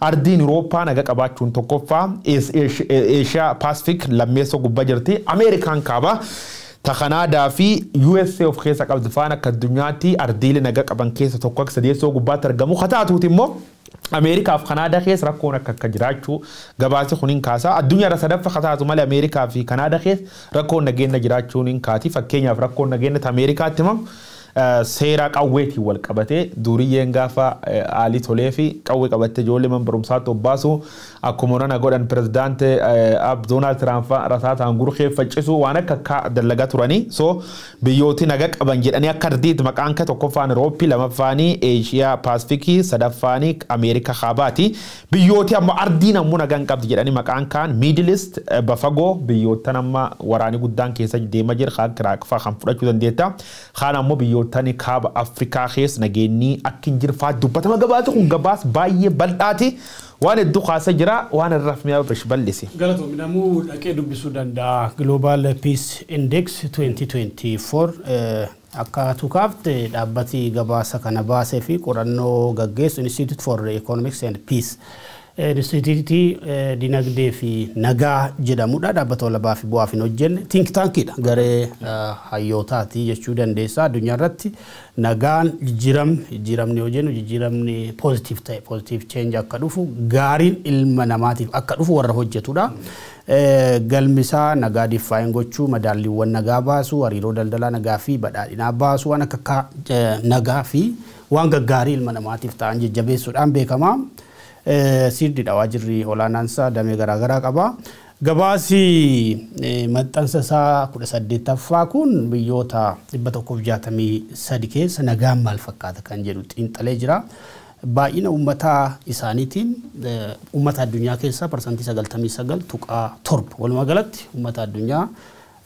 ardiin Awurooppaa naga qabaachuun tokkoffaa, Eeshiyaa Paasifik lammeessoo gubbaa jirti, Ameerikaan kaaba. Ta Kanaadaa fi USA of keessa qabdu faan akka addunyaatti ardiilee naga qaban keessa tokko akka sadeessoo gubbaatti argamu. Haa taatuuti immoo Ameerikaa fi Kanaadaa keessa rakkoon akka akka jiraachuu gabaasi kun hin kaasa. Addunyaa irra sadaffaa haa taatu malee Ameerikaa fi Kanaadaa keessa rakkoon nageenya jiraachuun hin kaati. Fakkeenyaaf rakkoon nageenya Ameerikaatti himamu Seera qawweetiin wal qabatee duriyyeen gaafa haalii tolee fi qawwee qabattee ijoollee mana barumsaatti obbaasu akkuma nana godhan pirezidaanti Doonaald Tiraamp rasaataan gurgee faccisu waan akka dalagaa turanii. So biyyooti naga qaban jedhanii akka ardiitti maqaan kee tokkoffaan Eurooppii, lammaffaanii Eeshiyaa Paasifikii, sadaffaanii Ameerikaa Kaabaati. Biyyooti ammoo ardiin ammoo nagaa hin qabdi jedhanii maqaan kaan Middle East bafagoo biyyoottan amma waraanni guddaan keessa deemaa jira, kaan Iraaq fa'aa kan fudhachuu dandeetta. Kaan ammoo biyyoottan kaaba Afrikaa keessa nageenyi akka hin jirre fa'aa dubbatama. Gabaasa kun gabaasa baay'ee bal'aati. Waan hedduu kaasee jira, waan irraa mi'a bal'ise. Galatoomii, namuu dhaqee dubbisuu danda'a. Global Peace Index 2024 akka tukaafte dhaabbati gabaasa kana baasee fi qorannoo gaggeessu Institute for Economics and Peace, Instituutii Dinagdee fi Nagaa jedhamudha. Dhaabbata walabaa fi bu'aaf hin hojjenne think tankiidha. Garee hayyootaati jechuu dandeessa. Addunyaa irratti nagaan jijjiiramni, jijjiiramni yoo jennu jijjiiramni positive ta'e, positive change akka dhufu, gaariin ilma namaatiif akka dhufu warra hojjetudha. Galmisaa nagaa define gochuu, madaalliiwwan nagaa baasuu, hariiroo daldalaa nagaa fi badhaadhinaa baasuu, waan akka nagaa fi waan gaggaarii ilma namaatiif ta'an jajjabeessuudhaan beekama. Siirdiidha waajirri olaanaan isaa, damee garaagaraa qaba. Gabaasi maxxansa isaa 18ffaa kun biyyoota 163 keessa nagaan maal fakkaata kan jedhu xiinxalee jira. Baay'ina uummataa isaaniitiin uummata addunyaa keessaa 99.7%, walumaa galatti uummata addunyaa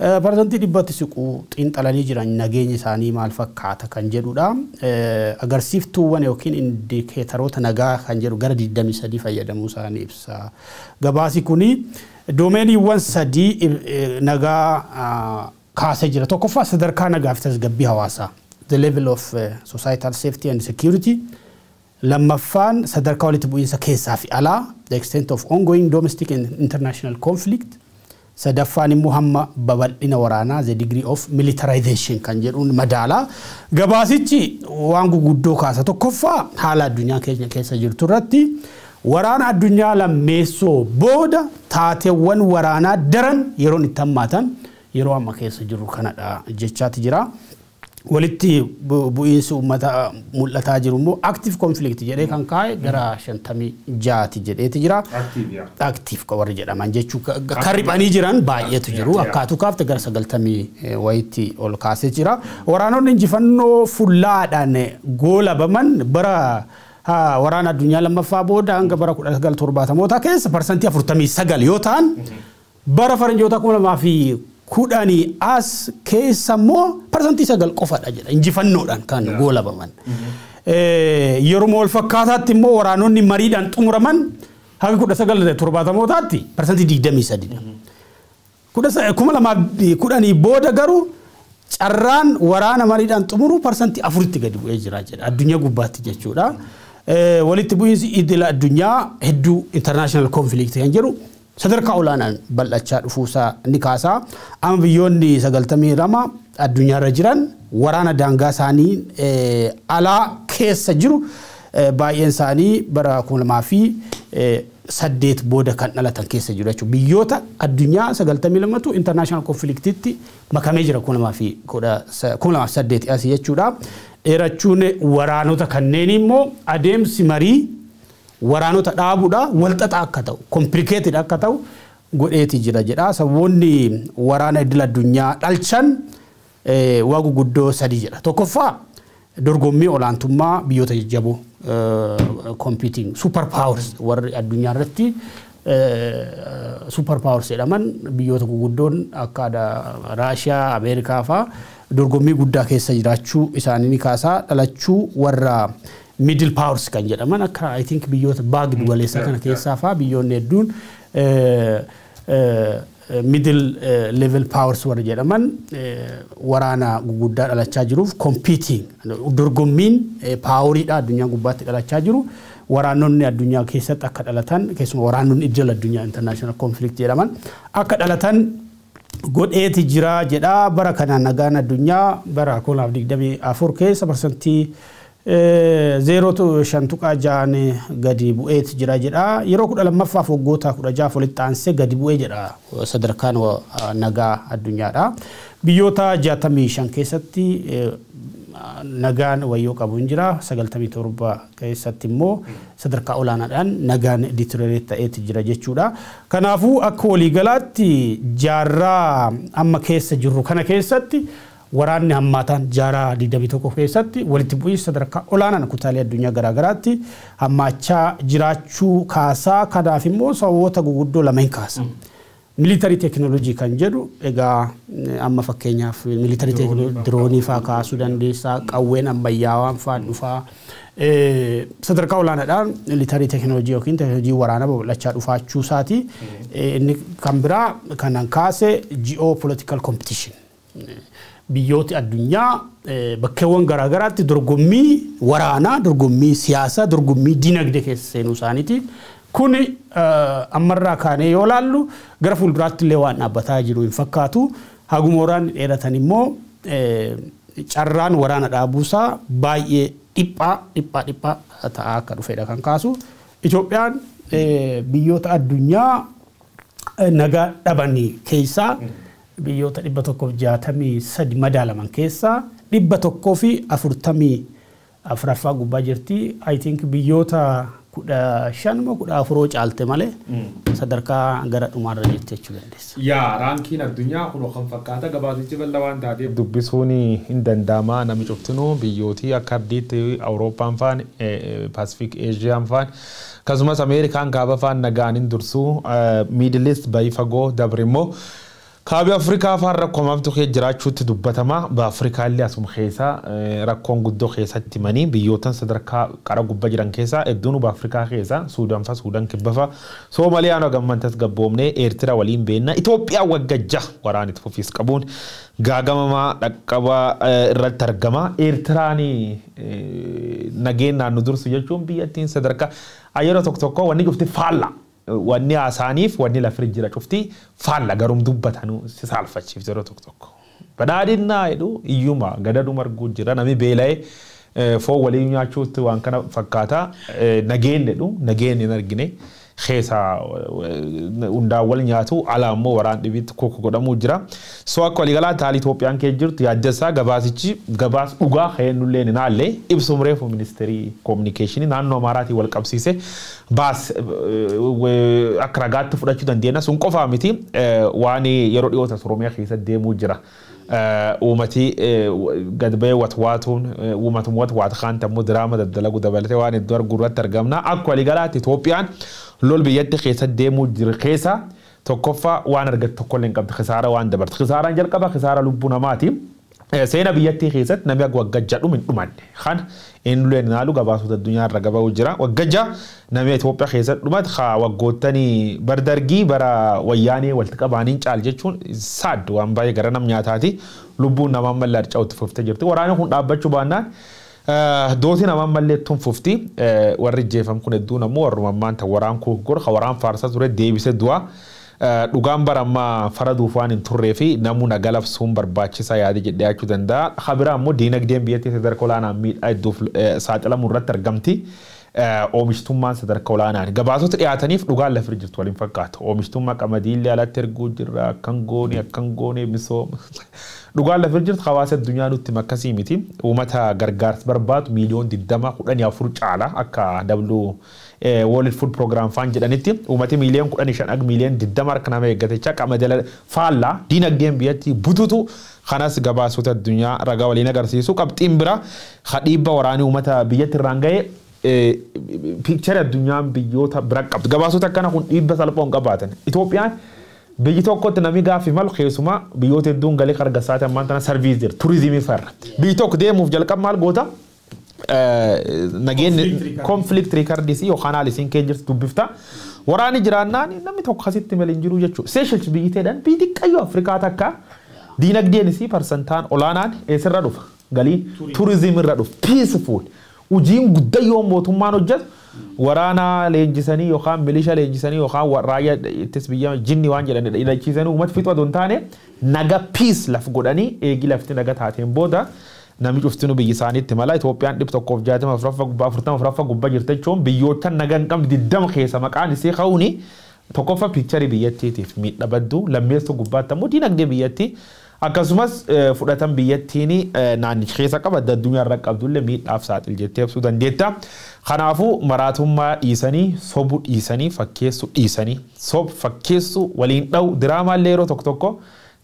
100tti siquu xiinxalanii jiran, nageenya isaanii maal fakkaata kan jedhudha. Agarsiiftuuwwan yookiin indikeetaroota nagaa kan jedhu gara 23 fayyadamuu isaanii ibsa. Gabaasi kuni doomeeniiwwan sadii nagaa kaasee jira. Tokkoffaa, sadarkaa nagaa fi tasgabbii hawaasaa. The level of societal safety and security. Lammaffaan, sadarkaa walitti bu'iinsa keessaa fi alaa. The extent of ongoing domestic and international conflict. Sadaffaan immoo hamma babal'ina waraanaa, the degree of militarization kan jedhuun madaalaa. Gabaasichi waan guguddoo kaasa. Tokkoffaa, haala addunyaa keenya keessa jirtu irratti waraana addunyaa lammeessoo booda taateewwan waraanaa daran yeroon itti hammaatan yeroo amma keessa jirru kanadha jechaati jira. Walitti bu'iinsi uummata mul'ataa jiru immoo active conflict jedhee kan kaa'e gara 56ti jedheeti jira. Active warri jedhaman jechuu kan riphanii jiran baay'eetu jiru. Akkaatuu kaafte gara 90 wayitti ol kaasee jira. Waraanonni injifannoo fullaadhaan goolabaman bara waraana addunyaa lammaffaa booda hanga bara 1970moota keessa 49% yoo ta'an, bara faranjoota 2010 as keessa immoo 9% qofadha jedha injifannoodhaan kan goolabaman. Yeroo wal fakkaataatti immoo waraanonni mariidhaan xumuraman haga 1970mootaatti 23%dha. 2010 booda garuu carraan waraana mariidhaan xumuru 4tti gadi bu'ee jira jedha addunyaa gubbaatti jechuudha. Walitti bu'iinsi idila addunyaa hedduu, international conflict kan jedhu, sadarkaa olaanaan bal'achaa dhufuusaa ni kaasaa. Amma biyyoonni 92 addunyaarra jiran waraana daangaa isaanii alaa keessa jiru, baay'een isaanii bara 2008 booda kan dhalatan keessa jiru jechuudha. Biyyoota addunyaa 92tu international conflictitti makamee jira 2008 asii jechuudha. Dheerachuun waraanota kanneen immoo adeemsi marii waraanota dhaabuudha walxaxaa akka ta'u, complicated akka ta'u godheeti jira jedha. Sababoonni waraana idil addunyaa dhalchan waa guguddoo sadii jedha. Tokkoffaa, dorgommii olaantummaa biyyoota jajjaboo, competing super powers, warri addunyaa irratti super powers jedhaman, biyyoota guguddoon akka Raashiyaa, Ameerikaa fa'aa dorgommii guddaa keessa jiraachuu isaanii ni kaasaa. Dhalachuu warra middle powers kan jedhaman, akka I think biyyoota baha giddu galeessaa kana keessaa fa'aa, biyyoonni hedduun middle level powers warra jedhaman waraana guguddaa dhalachaa jiruuf, competing dorgommiin poweriidha addunyaa gubbaatti dhalachaa jiru. Waraanonni addunyaa keessatti akka dhalatan, keessumaa waraanonni idil addunyaa international conflict jedhaman akka dhalatan godheeti jira jedha. Bara kana nagaan addunyaa bara 2024 keessa 0.56% gadi bu'eeti jira jedha. Yeroo 12ffaaf waggoota 16 walitti aansee gadi bu'ee jedha sadarkaan nagaa addunyaadha. Biyyoota 65 keessatti Nagaan wayyoo qabu hin jira. 97 keessatti immoo sadarkaa olaanaadhaan nagaan deteriorate ta'eeti jira jechuudha. Kanaafuu akka waliigalaatti jaarraa amma keessa jirru kana keessatti waraanni hammaataan jaarraa 21 keessatti walitti bu'iinsa sadarkaa olaanaan kutaalee addunyaa garaagaraatti hammaachaa jiraachuu kaasaa. Kanaaf immoo sababoota guguddoo lameen kaasa. Military technology kan jedhu egaa amma fakkeenyaaf military technology diroonii faa kaasuu dandeessaa, qawween ammayyaawaan faa dhufaa. Sadarkaa olaanaadhaan military technology yookiin teknoolojii waraanaa babal'achaa dhufaachuu isaati. Inni kan biraa kanan kaase geopolitical competition. Biyyooti addunyaa bakkeewwan garaagaraatti dorgommii waraanaa, dorgommii siyaasaa, dorgommii dinagdee keessa seenuu isaaniiti. Kuni ammarraa kaanee yoo laallu gara fuulduraatti illee waan dhaabbataa jiru hin fakkaatu. Haguma waraanni dheeratan immoo carraan waraana dhaabuusaa baay'ee dhiphaa dhiphaa dhiphaa ta'aa akka dhufedha kan kaasu. Itoophiyaan biyyoota addunyaa nagaa dhabanii keessaa biyyoota 163 madaalaman keessaa 144ffaa gubbaa jirti. I think biyyoota 15 moo 14 caalte malee sadarkaa gara dhumaarra jirti jechuu dandeessa. Yaa, raankiin addunyaa kun kan fakkaata gabaasichi bal'aa waan taateef dubbisuun hin danda'ama. Namni cuftinuu biyyootii akka ardiitti Awurooppaan faan, Paasifik Eeshiyaan faan, akkasumas Ameerikaan kaaba faan nagaan hin dursuu. Middle East bayii fagoo dabre immoo kaabii Afrikaa faan rakkoo hamtu kee jiraachuutti dubbatama. Ba Afrikaa illee asuma keessa rakkoon guddoo keessatti himanii biyyootan sadarkaa qara gubbaa jiran keessa hedduun ba Afrikaa keessa Suudaan fa, Suudaan kibba fa, Soomaaliyaan gammantas gabboomnee, Eertira waliin beenna. Itoophiyaa waggaa waraan itti fufiis qabuun gaagamamaa dhaqqaba irratti argama. Eertiraan nageenyaan nu dursu jechuun biyyattiin sadarkaa yeroo tokko tokko wanni cufti faalla. Wanni haasaaniif wanni lafirra jira cufti faalla, garum dubbatanuu si saalfachiif yeroo tokko tokko. Badhaadhinnaa jedhu iyyuma gadaduma arguu jira, namni beela'ee foon waliin nyaachuutti waan kana fakkaata. Nageenye jedhu nageenye hin argine, keessa hundaan wal nyaatu, ala ammoo waraan dhibiitti koko godhamuu jira. So akka waliigalaa haali Itoophiyaan keessa jirtu yaaddessaa. Gabaasichi gabaas dhugaa ka'een hin haalle ibsum reefu ministeerii koominikeeshinii naannoo Amaaraatiin wal qabsiise baas akka ragaatti fudhachuu dandeenya. Sun qofaa miti, waan yeroo dhiyoota Oromiyaa keessa deemuu jira. Uummati gad ba'ee watwaatuun uummatuma watwaata kaan ammoo diraama daddalagu dabalatee waan hedduu arguu irratti argamna. Akka waliigalaatti Itoophiyaan lol biyyatti keessa deemuu jiru keessa tokkoffaa waan argattu tokkollee hin qabdu, kisaara waan dabarte. Kisaaraan jalqaba kisaara lubbuu namaati. Seena biyyattii keessatti namni akka waggaa jedhu hin dhumanne. Kan eenyullee naalu gabaasota addunyaa irra gaba'uu jira. Waggaa namni Itoophiyaa keessatti dhumate haa waggoottanii bar dargii bara wayyaanee walitti qabaaniin caal jechuun saaddu waan baay'ee gara nam nyaataati. Lubbuun namaa mallee harca'utti fuftee jirti. Waraanni kun dhaabbachuu baannaan dooti namaa mallee tun fufti. Warri jeefam kun hedduun ammoo warruma ammaan ta'u waraan kun waraan faarsaa ture deebisee du'a. Dhugaan bara ammaa faraduuf waan hin turree fi namuu nagaa labsuun barbaachisaa yaada jedhee dhiyaachuu danda'a. Habira ammoo diinagdeen biyyattii sadarkaa olaanaan miidhaa hedduuf saaxilamuu irratti argamti. Oomishtummaan sadarkaa olaanaan gabaasota dhiyaataniif dhugaan lafa jirtu waliin fakkaatu. Oomishtummaa qamadiillee alatti erguu jirra, akkan goone akkan goone misooma. Dhugaan lafa jirtu hawaasa addunyaa nutti makkasii miti. Uummata gargaarsa barbaadu miiliyoon 20 14 caala akka W World Food Program faan jedhanitti uummati miiliyoon 15 ag miiliyoon 20 harka nama eeggatechaa qamadii faallaa diinagdeen biyyattii bututu kanas gabaasota addunyaa ragaa waliin agarsiisu. Qabxiin bira dhiibba waraanii uummata biyyatti irraan ga'e picture addunyaan biyyoota bira qabdu. Gabaasota akkana kun dhiibba salphoo hin qabaatan. Itoophiyaan biyyi tokkotti namni gaaffii malu keessumaa biyyoota hedduun galii qarqarsaati ammaan tana service jira turizimii farra. Biyyi tokko deemuuf jalqaba maal goota? Nageenyi conflict recordis yookaan haala isiin kee jirtu dubbifta. Waraanni jiraannaan namni tokko asitti malee hin jiru jechuudha. Seychelles biyyi ta'edhaan biyyi xiqqayyoo Afrikaa takka diinagdeen isii parsantaan olaanaan eessarra dhufa? Galii turizimii irra dhufa. Peaceful. Hojiin guddayyoo mootummaan hojjetu waraana leenjisanii yookaan milisha leenjisanii yookaan raayyaa ittis biyya jinni waan jedhan hidhachiisanii uummata fixu otoo hin taane naga peace laf godhanii eegi lafti naga taateen booda namni cuftinu biyyi isaaniitti mala. Itoophiyaan 164ffaa gubbaa, 44ffaa gubbaa jirti jechuun biyyoota naga hin qabne 20 keessa maqaan isii ka'uuni tokkoffaa picture biyyattiitiif miidha badduu, lammeessoo gubbaatti ammoo diinagdee biyyattii Akkasumas fudhatan biyyattiin naannicha keessa qaba addunyaa irra qabdullee miidhaaf saaxil jettee ibsuu dandeetta. Kanaafuu maraatummaa dhiisanii sobuu dhiisanii fakkeessuu dhiisanii sob fakkeessuu waliin dha'u diraamaallee yeroo tokko tokko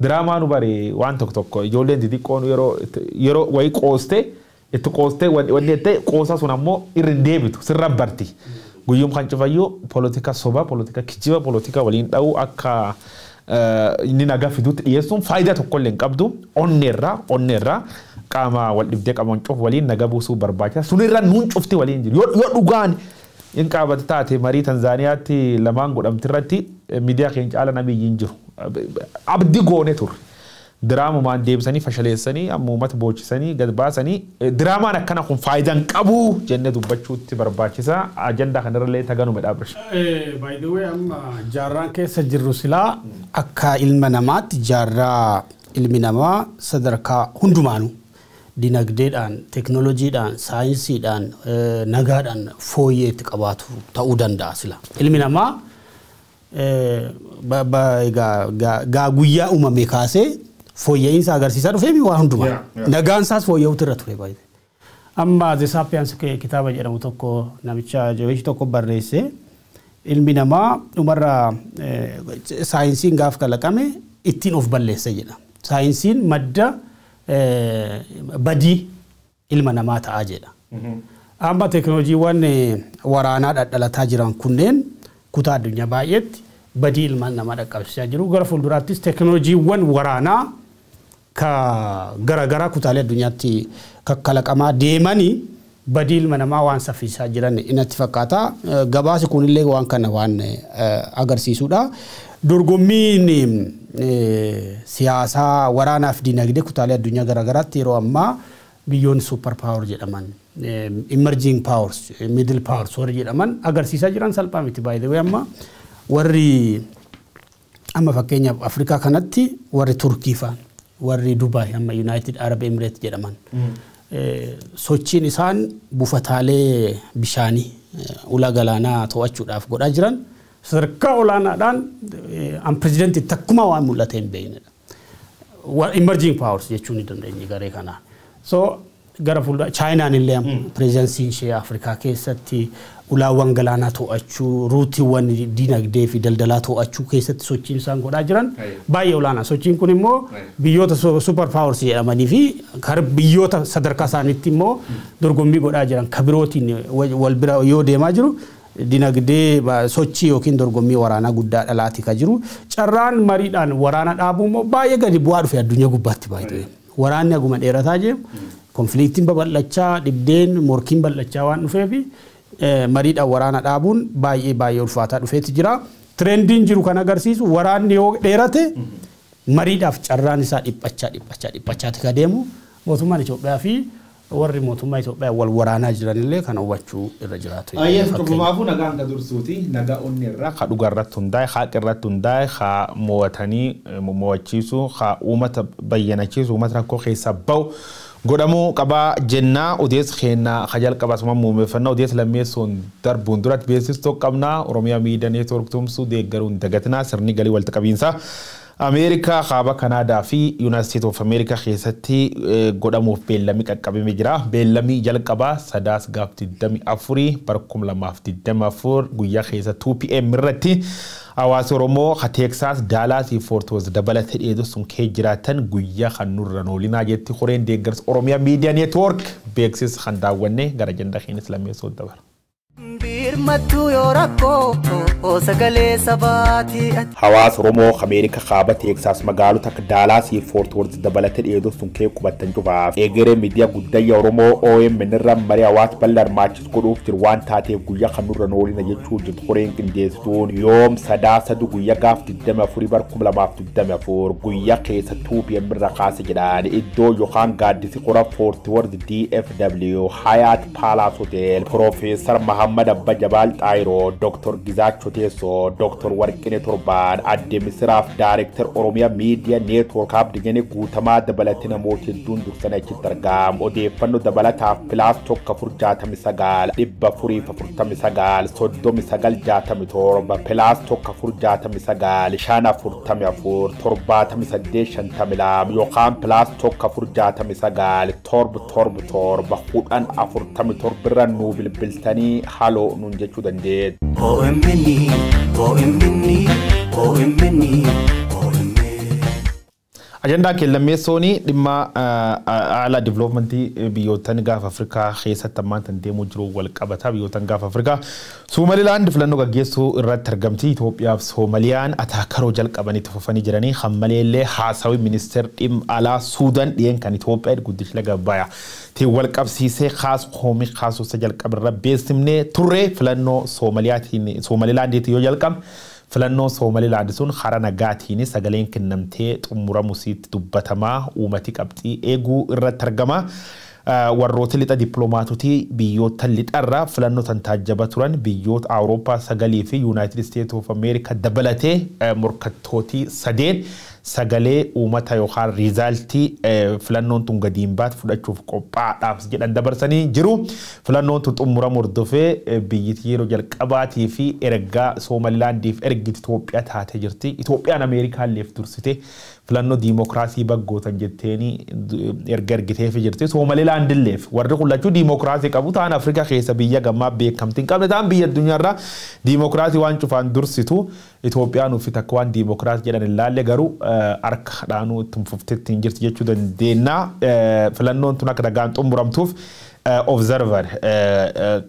diraamaa nu bare waan tokko tokko ijoolleen xixiqqoon yeroo wayii qoostee itti qoostee wanni jettee qoosa sun ammoo irra hin deebitu sirra barti. Guyyuum kan cufayyuu polotika soba polotika kijiba polotika waliin dha'u akka inni nagaa fiduutti dhiyeessuun faayidaa tokkollee hin qabdu onneerraa qaama wal dhibdee qaban cufu waliin nagaa buusuu barbaachisa. Sunirra nuun cufti waliin jiru. Yoo dhugaan hin qaabate taate marii Tanzaaniyaatti lamaan godhamte irratti miidiyaa keenya caala namiyyi hin jiru. Abdii goone turre. Diraamumaan deebisanii fashaleessanii amma uummata boochisanii gad baasanii diraamaan akkana kun faayidaa hin qabu jennee dubbachuutti barbaachisa. Ajandaa kanarrallee taganume dhaabbasha. By the way amma jaarraan keessa jirru silaa akka ilma namaatti jaarraa ilmi namaa sadarkaa hundumaanuu dinagdeedhaan, teknooloojiidhaan, saayinsiidhaan, nagaadhaan fooyyee itti qabaatu ta'uu danda'a sila. Ilmi namaa gaa guyyaa uumame kaasee fooyya'insa agarsiisaa dhufee waan hundumaa. Nagaan isaas fooyya'uutu irra ture baay'ee. Amma The Sapiens kitaaba jedhamu tokko namicha jabeessi tokko barreesse ilmi namaa dhumarra saayinsiin gaaf kalaqame ittiin of balleesse jedha. Saayinsiin madda badii ilma namaa ta'aa jedha. Amma teknooloojiiwwan waraanaa dhadhalataa jiran kunneen kutaa addunyaa baay'eetti badii ilma namaa dhaqqabsiisaa jiru. Gara fuulduraattis teknooloojiiwwan waraanaa ka garaagaraa kutaalee addunyaatti kakkalaqamaa deemanii badii ilma namaa waan saffisaa jiran inatti fakkaata. Gabaasi kunillee waan kana waan agarsiisudha. Dorgommiin siyaasaa waraanaaf dinagdee kutaalee addunyaa garaagaraatti yeroo ammaa biyyoonni super power jedhaman emerging powers middle powers warri jedhaman agarsiisaa jiran salphaa miti baay'ee amma warri amma fakkeenyaaf Afrikaa kanatti warri Turkii fa'aa warri Dubaay amma United Arab Emirates jedhaman sochiin isaan buufataalee bishaanii ulaa galaanaa to'achuudhaaf godhaa jiran sadarkaa olaanaadhaan unprecedented takkumaa waan mul'ate hin beeknedha. Emerging powers jechuu ni dandeenya garee kanaan. So gara fuuldura Chaayinaan illee pireezidansiin ishee Afrikaa keessatti ulaawwan galaanaa to'achuu ruutiiwwan dinagdee fi daldalaa to'achuu keessatti sochiin isaan godhaa jiran baay'ee olaanaa. Sochiin kun immoo biyyoota super powers jedhamanii fi biyyoota sadarkaa isaaniitti immoo dorgommii godhaa jiran kabirootiin wal bira yoo deemaa jiru dinagdee sochii yookiin dorgommii waraanaa guddaa dhalaati ka jiru. Carraan mariidhaan waraana dhaabuu immoo baay'ee gadi bu'aa dhufe addunyaa gubbaatti baay'ee. Waraanni haguma dheerataa jiru konfiliiktiin babal'achaa dhibdeen morkiin bal'achaa waan dhufeef mariidhaan waraana dhaabuun baay'ee baay'ee ulfaataa dhufeeti jira. Tirendiin jiru kan agarsiisu waraanni yoo dheerate mariidhaaf carraan isaa dhiphachaa dhiphachaa dhiphachaati ka deemu mootummaan Itoophiyaa fi warri mootummaa Itoophiyaa wal waraanaa jiranillee kan hubachuu irra jiraatu. Ayyee dhugumaafuu nagaan ka dursuuti nagaa onni irraa ka dhugaa irratti hundaa'e haqa irratti hundaa'e ka mo'atanii mo'achiisu ka uummata bayyanachiisu uummata rakkoo keessaa ba'u godhamuu qabaa jennaa odeessa keenna ka jalqaba asuma muummeffannaa odeessa lammeessuun darbuun duratti beeksistuu qabnaa Oromiyaa Miidiyaa Neetwoork tumsuu deeggaruun dagatinaa sirni galii walitti qabiinsaa. Ameerikaa kaaba Kanaadaa fi Yuunaayitid Steet of Ameerikaa keessatti godhamuuf beellamii qaqqabamee jira. Beellamii jalqabaa sadaas gaaf 24 bara 2024 guyyaa keessa 2 PM irratti hawaasa Oromoo ka Teeksaas, Daalaas fi Foort Worth dabalatee dheedu sun kee jiraatan guyyaa kan nurra noolinaa jetti horeen deeggarsa Oromiyaa Miidiyaa Neetwoork beeksisa kan daawwanne gara ajandaa keenyas lammeessoo dabala. Birmattuu yoo rakkoo sagalee sabaati. Hawaasa Oromoo Ameerikaa kaaba Teeksaas magaalota akka Daalaas fi Foort Worth dabalatee dheedu sun kee qubatan cufaaf egeree miidiyaa guddayya Oromoo OMN irra marii hawaasa bal'aa hirmaachisu godhuuf jiru waan taateef guyyaa kan nurra noolina jechuu jirtu horeen qindeessituun yoom sadaasadu guyyaa gaaf 24 bara 2024 guyyaa keessa 2 PM irra kaase jedhaan iddoo yookaan gaaddisi qora Foort Worth DFW Hayat Palace Hotel Profeesar Mahammad Abba Jabal Xaayiroo Dr. Gizaachoo Kuteessoo, Dr. Warqinee Torbaan, Aadde Misiraaf Daareektar Oromiyaa Miidiyaa Neetwoork Abdiyyanii guutamaa dabalatee namoota hedduun dursanii achitti argamu. Odeeffannoo dabalataaf +1 469 449 39 67 +1 469 544 78 52 yookaan +1 469 777 10 47 irra nuu bilbiltanii haloo nuun jechuu dandeessu. OMN, OMN, OMN, OMN. Ajandaan keellammeessoon dhimma haala developmentii biyyoottan gaafa Afrikaa keessatti ammaan tan deemuu jiru wal qabata. Biyyoottan gaafa Afrikaa Soomalilaand filannoo gaggeessuu irratti argamti. Itoophiyaaf Soomaliyaan ataakaroo jalqabanii itti fufanii jiranii hammaleellee haasawii ministeer dhimma alaa Suudaan dhiyeen kan Itoophiyaa guddichi laga Abbayaa tiin wal qabsiisee kaas koomii kaasuusa jalqabarra beeksifnee turre. Filannoo Soomaliyaatiin Soomalilaandiitiin yoo jalqabne, filannoon Soomalilaand sun hara nagaatiin sagaleen kennamtee xumuramusiitti dubbatamaa, uummati qabxii eeguu irratti argama. Warroota lixa dippiloomaatotii biyyoota lixarraa filannoo tan taajjaba turan biyyoota Awurooppaa sagalii fi Yuunaayitid Isteet of Ameerikaa dabalatee morkattootii sadeen sagalee uummata yookaan resultii filannoon tun gadi hin baate fudhachuuf qophaa'aadhaaf jedhan dabarsanii jiru. Filannoon tun xumuramu hordofee biyyittii yeroo jalqabaatii fi ergaa Soomalilaandiif ergiti Itoophiyaa taatee jirti. Itoophiyaan Ameerikaalleef dursite filannoo diimokiraasii baggootan jetteeni erga ergiteefi jirti. Soomalilaandilleef warri kun lachuu diimokiraasii qabu ta'an Afrikaa keessa biyya gammaa beekamtii hin qabne ta'an biyya addunyaarraa diimokiraasii waan cufaan dursitu. Itoophiyaan uffit akka waan diimokiraasii jedhan hin laalle, garuu harka dhaanuu ittiin fufteetti hin jirti jechuu dandeenya. Filannoon tun akka nagaan xumuramtuuf observer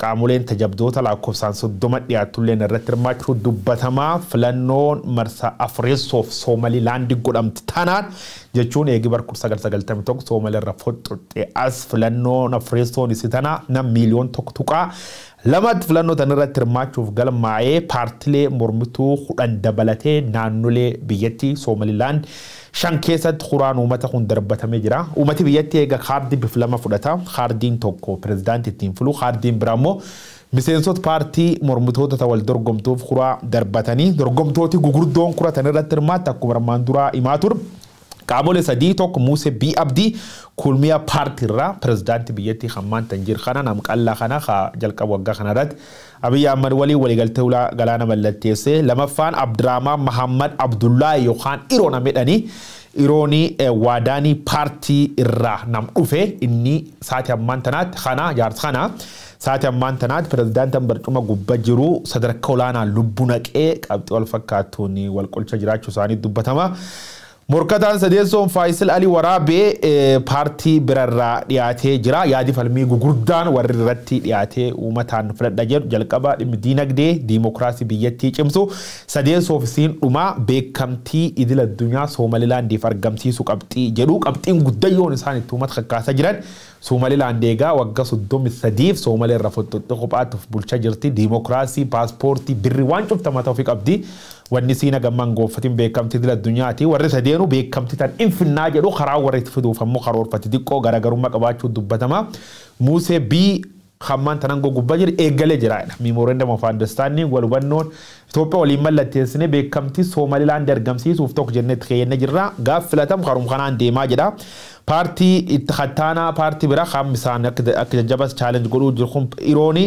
qaamoleen tajabdoota lakkoofsaan 30 dhiyaatulleen irratti hirmaachuu dubbatamaa. Filannoon marsaa afreessoof Soomalilaandi godhamti tanaan jechuun eegi bar 1991 Soomalirra foxxoxxee as filannoon afreessoon isi tana nam miiliyoon 1.2tti filannoo tan irratti hirmaachuuf galmaa'ee, paartilee mormituu 10 dabalatee naannolee biyyattii Soomalilaand shan keessatti kuraan uummata kun darbatamee jira. Uummati biyyattii eega kaardii bifa lama fudhata. Kaardiin tokko pirezidaantii ittiin filu, kaardiin biraa immoo miseensota paartii mormitoota wal dorgomtuuf kuraa darbatanii dorgomtooti gugurdoon kuratan irratti hirmaatti akkuma armaan duraa himaa ture. Qaamolee sadii, tokko Muusee B. Abdii Kulmiyaa paartii irraa pirezidaantii biyyattii hammaan tan jiru kana namqallaa kana jalqabu waggaa kana irratti Abiyyi Ahmad waliin waliigaltee ulaa galaana mallatteessee. Lamaffaan Abdiraamaan Mahammad Abdullaahi yookaan Iroona jedhanii Iroonii Waadaanii paartii irraa nam dhufe. Inni sa'aatii ammaan tanaatti kana jaarsa kana sa'aatii ammaan tanaatti pirezidaantiin barcuma gubbaa jiru sadarkaa olaanaan lubbuu naqee qabxii wal fakkaatuun wal qolcha jiraachuu isaanii dubbatama. Morkataan sadeessoon Faayisil Ali Waraabee paartii birarraa dhiyaatee jira. Yaadi falmii gugurdaan warri irratti dhiyaatee uummataan filadha jedhu jalqaba dhimmi diinagdee diimokiraasii biyyattii cimsu, sadeessoof isiin dhumaa beekamtii idil addunyaa Soomalilaandiif argamsiisu qabxii jedhu qabxiin guddayyoon isaan itti uummata kakkaasaa jiran. Soomalilaand egaa waggaa 33f Soomalee irra foxxoxxee kophaatti of bulchaa jirti. Diimokiraasii, paaspoortii, birri waan cufta mataa ofii qabdi. Wanni siina gammaan goonfatiin beekamtii idil addunyaati. Warri sadeenuu beekamtii tan infinnaa jedhu, karaa warri itti fiduuf ammoo karoorfate xiqqoo garaagarummaa qabaachuu dubbatama. Muusee B hammaan tanan gubbaa jiru eegalee jira. Memorandum of Understanding wal hubannoon Itoophiyaa waliin mallatteessine beekamtii Soomalilaand argamsiisuuf tokko jennee itti keeyyannee jirra. Gaaf filatamu karuma kanaan deemaa jedha. Paartii itti kattaanaa paartii biraa kan isaan akka jajjabas challenge godhuu jiru kun Irooni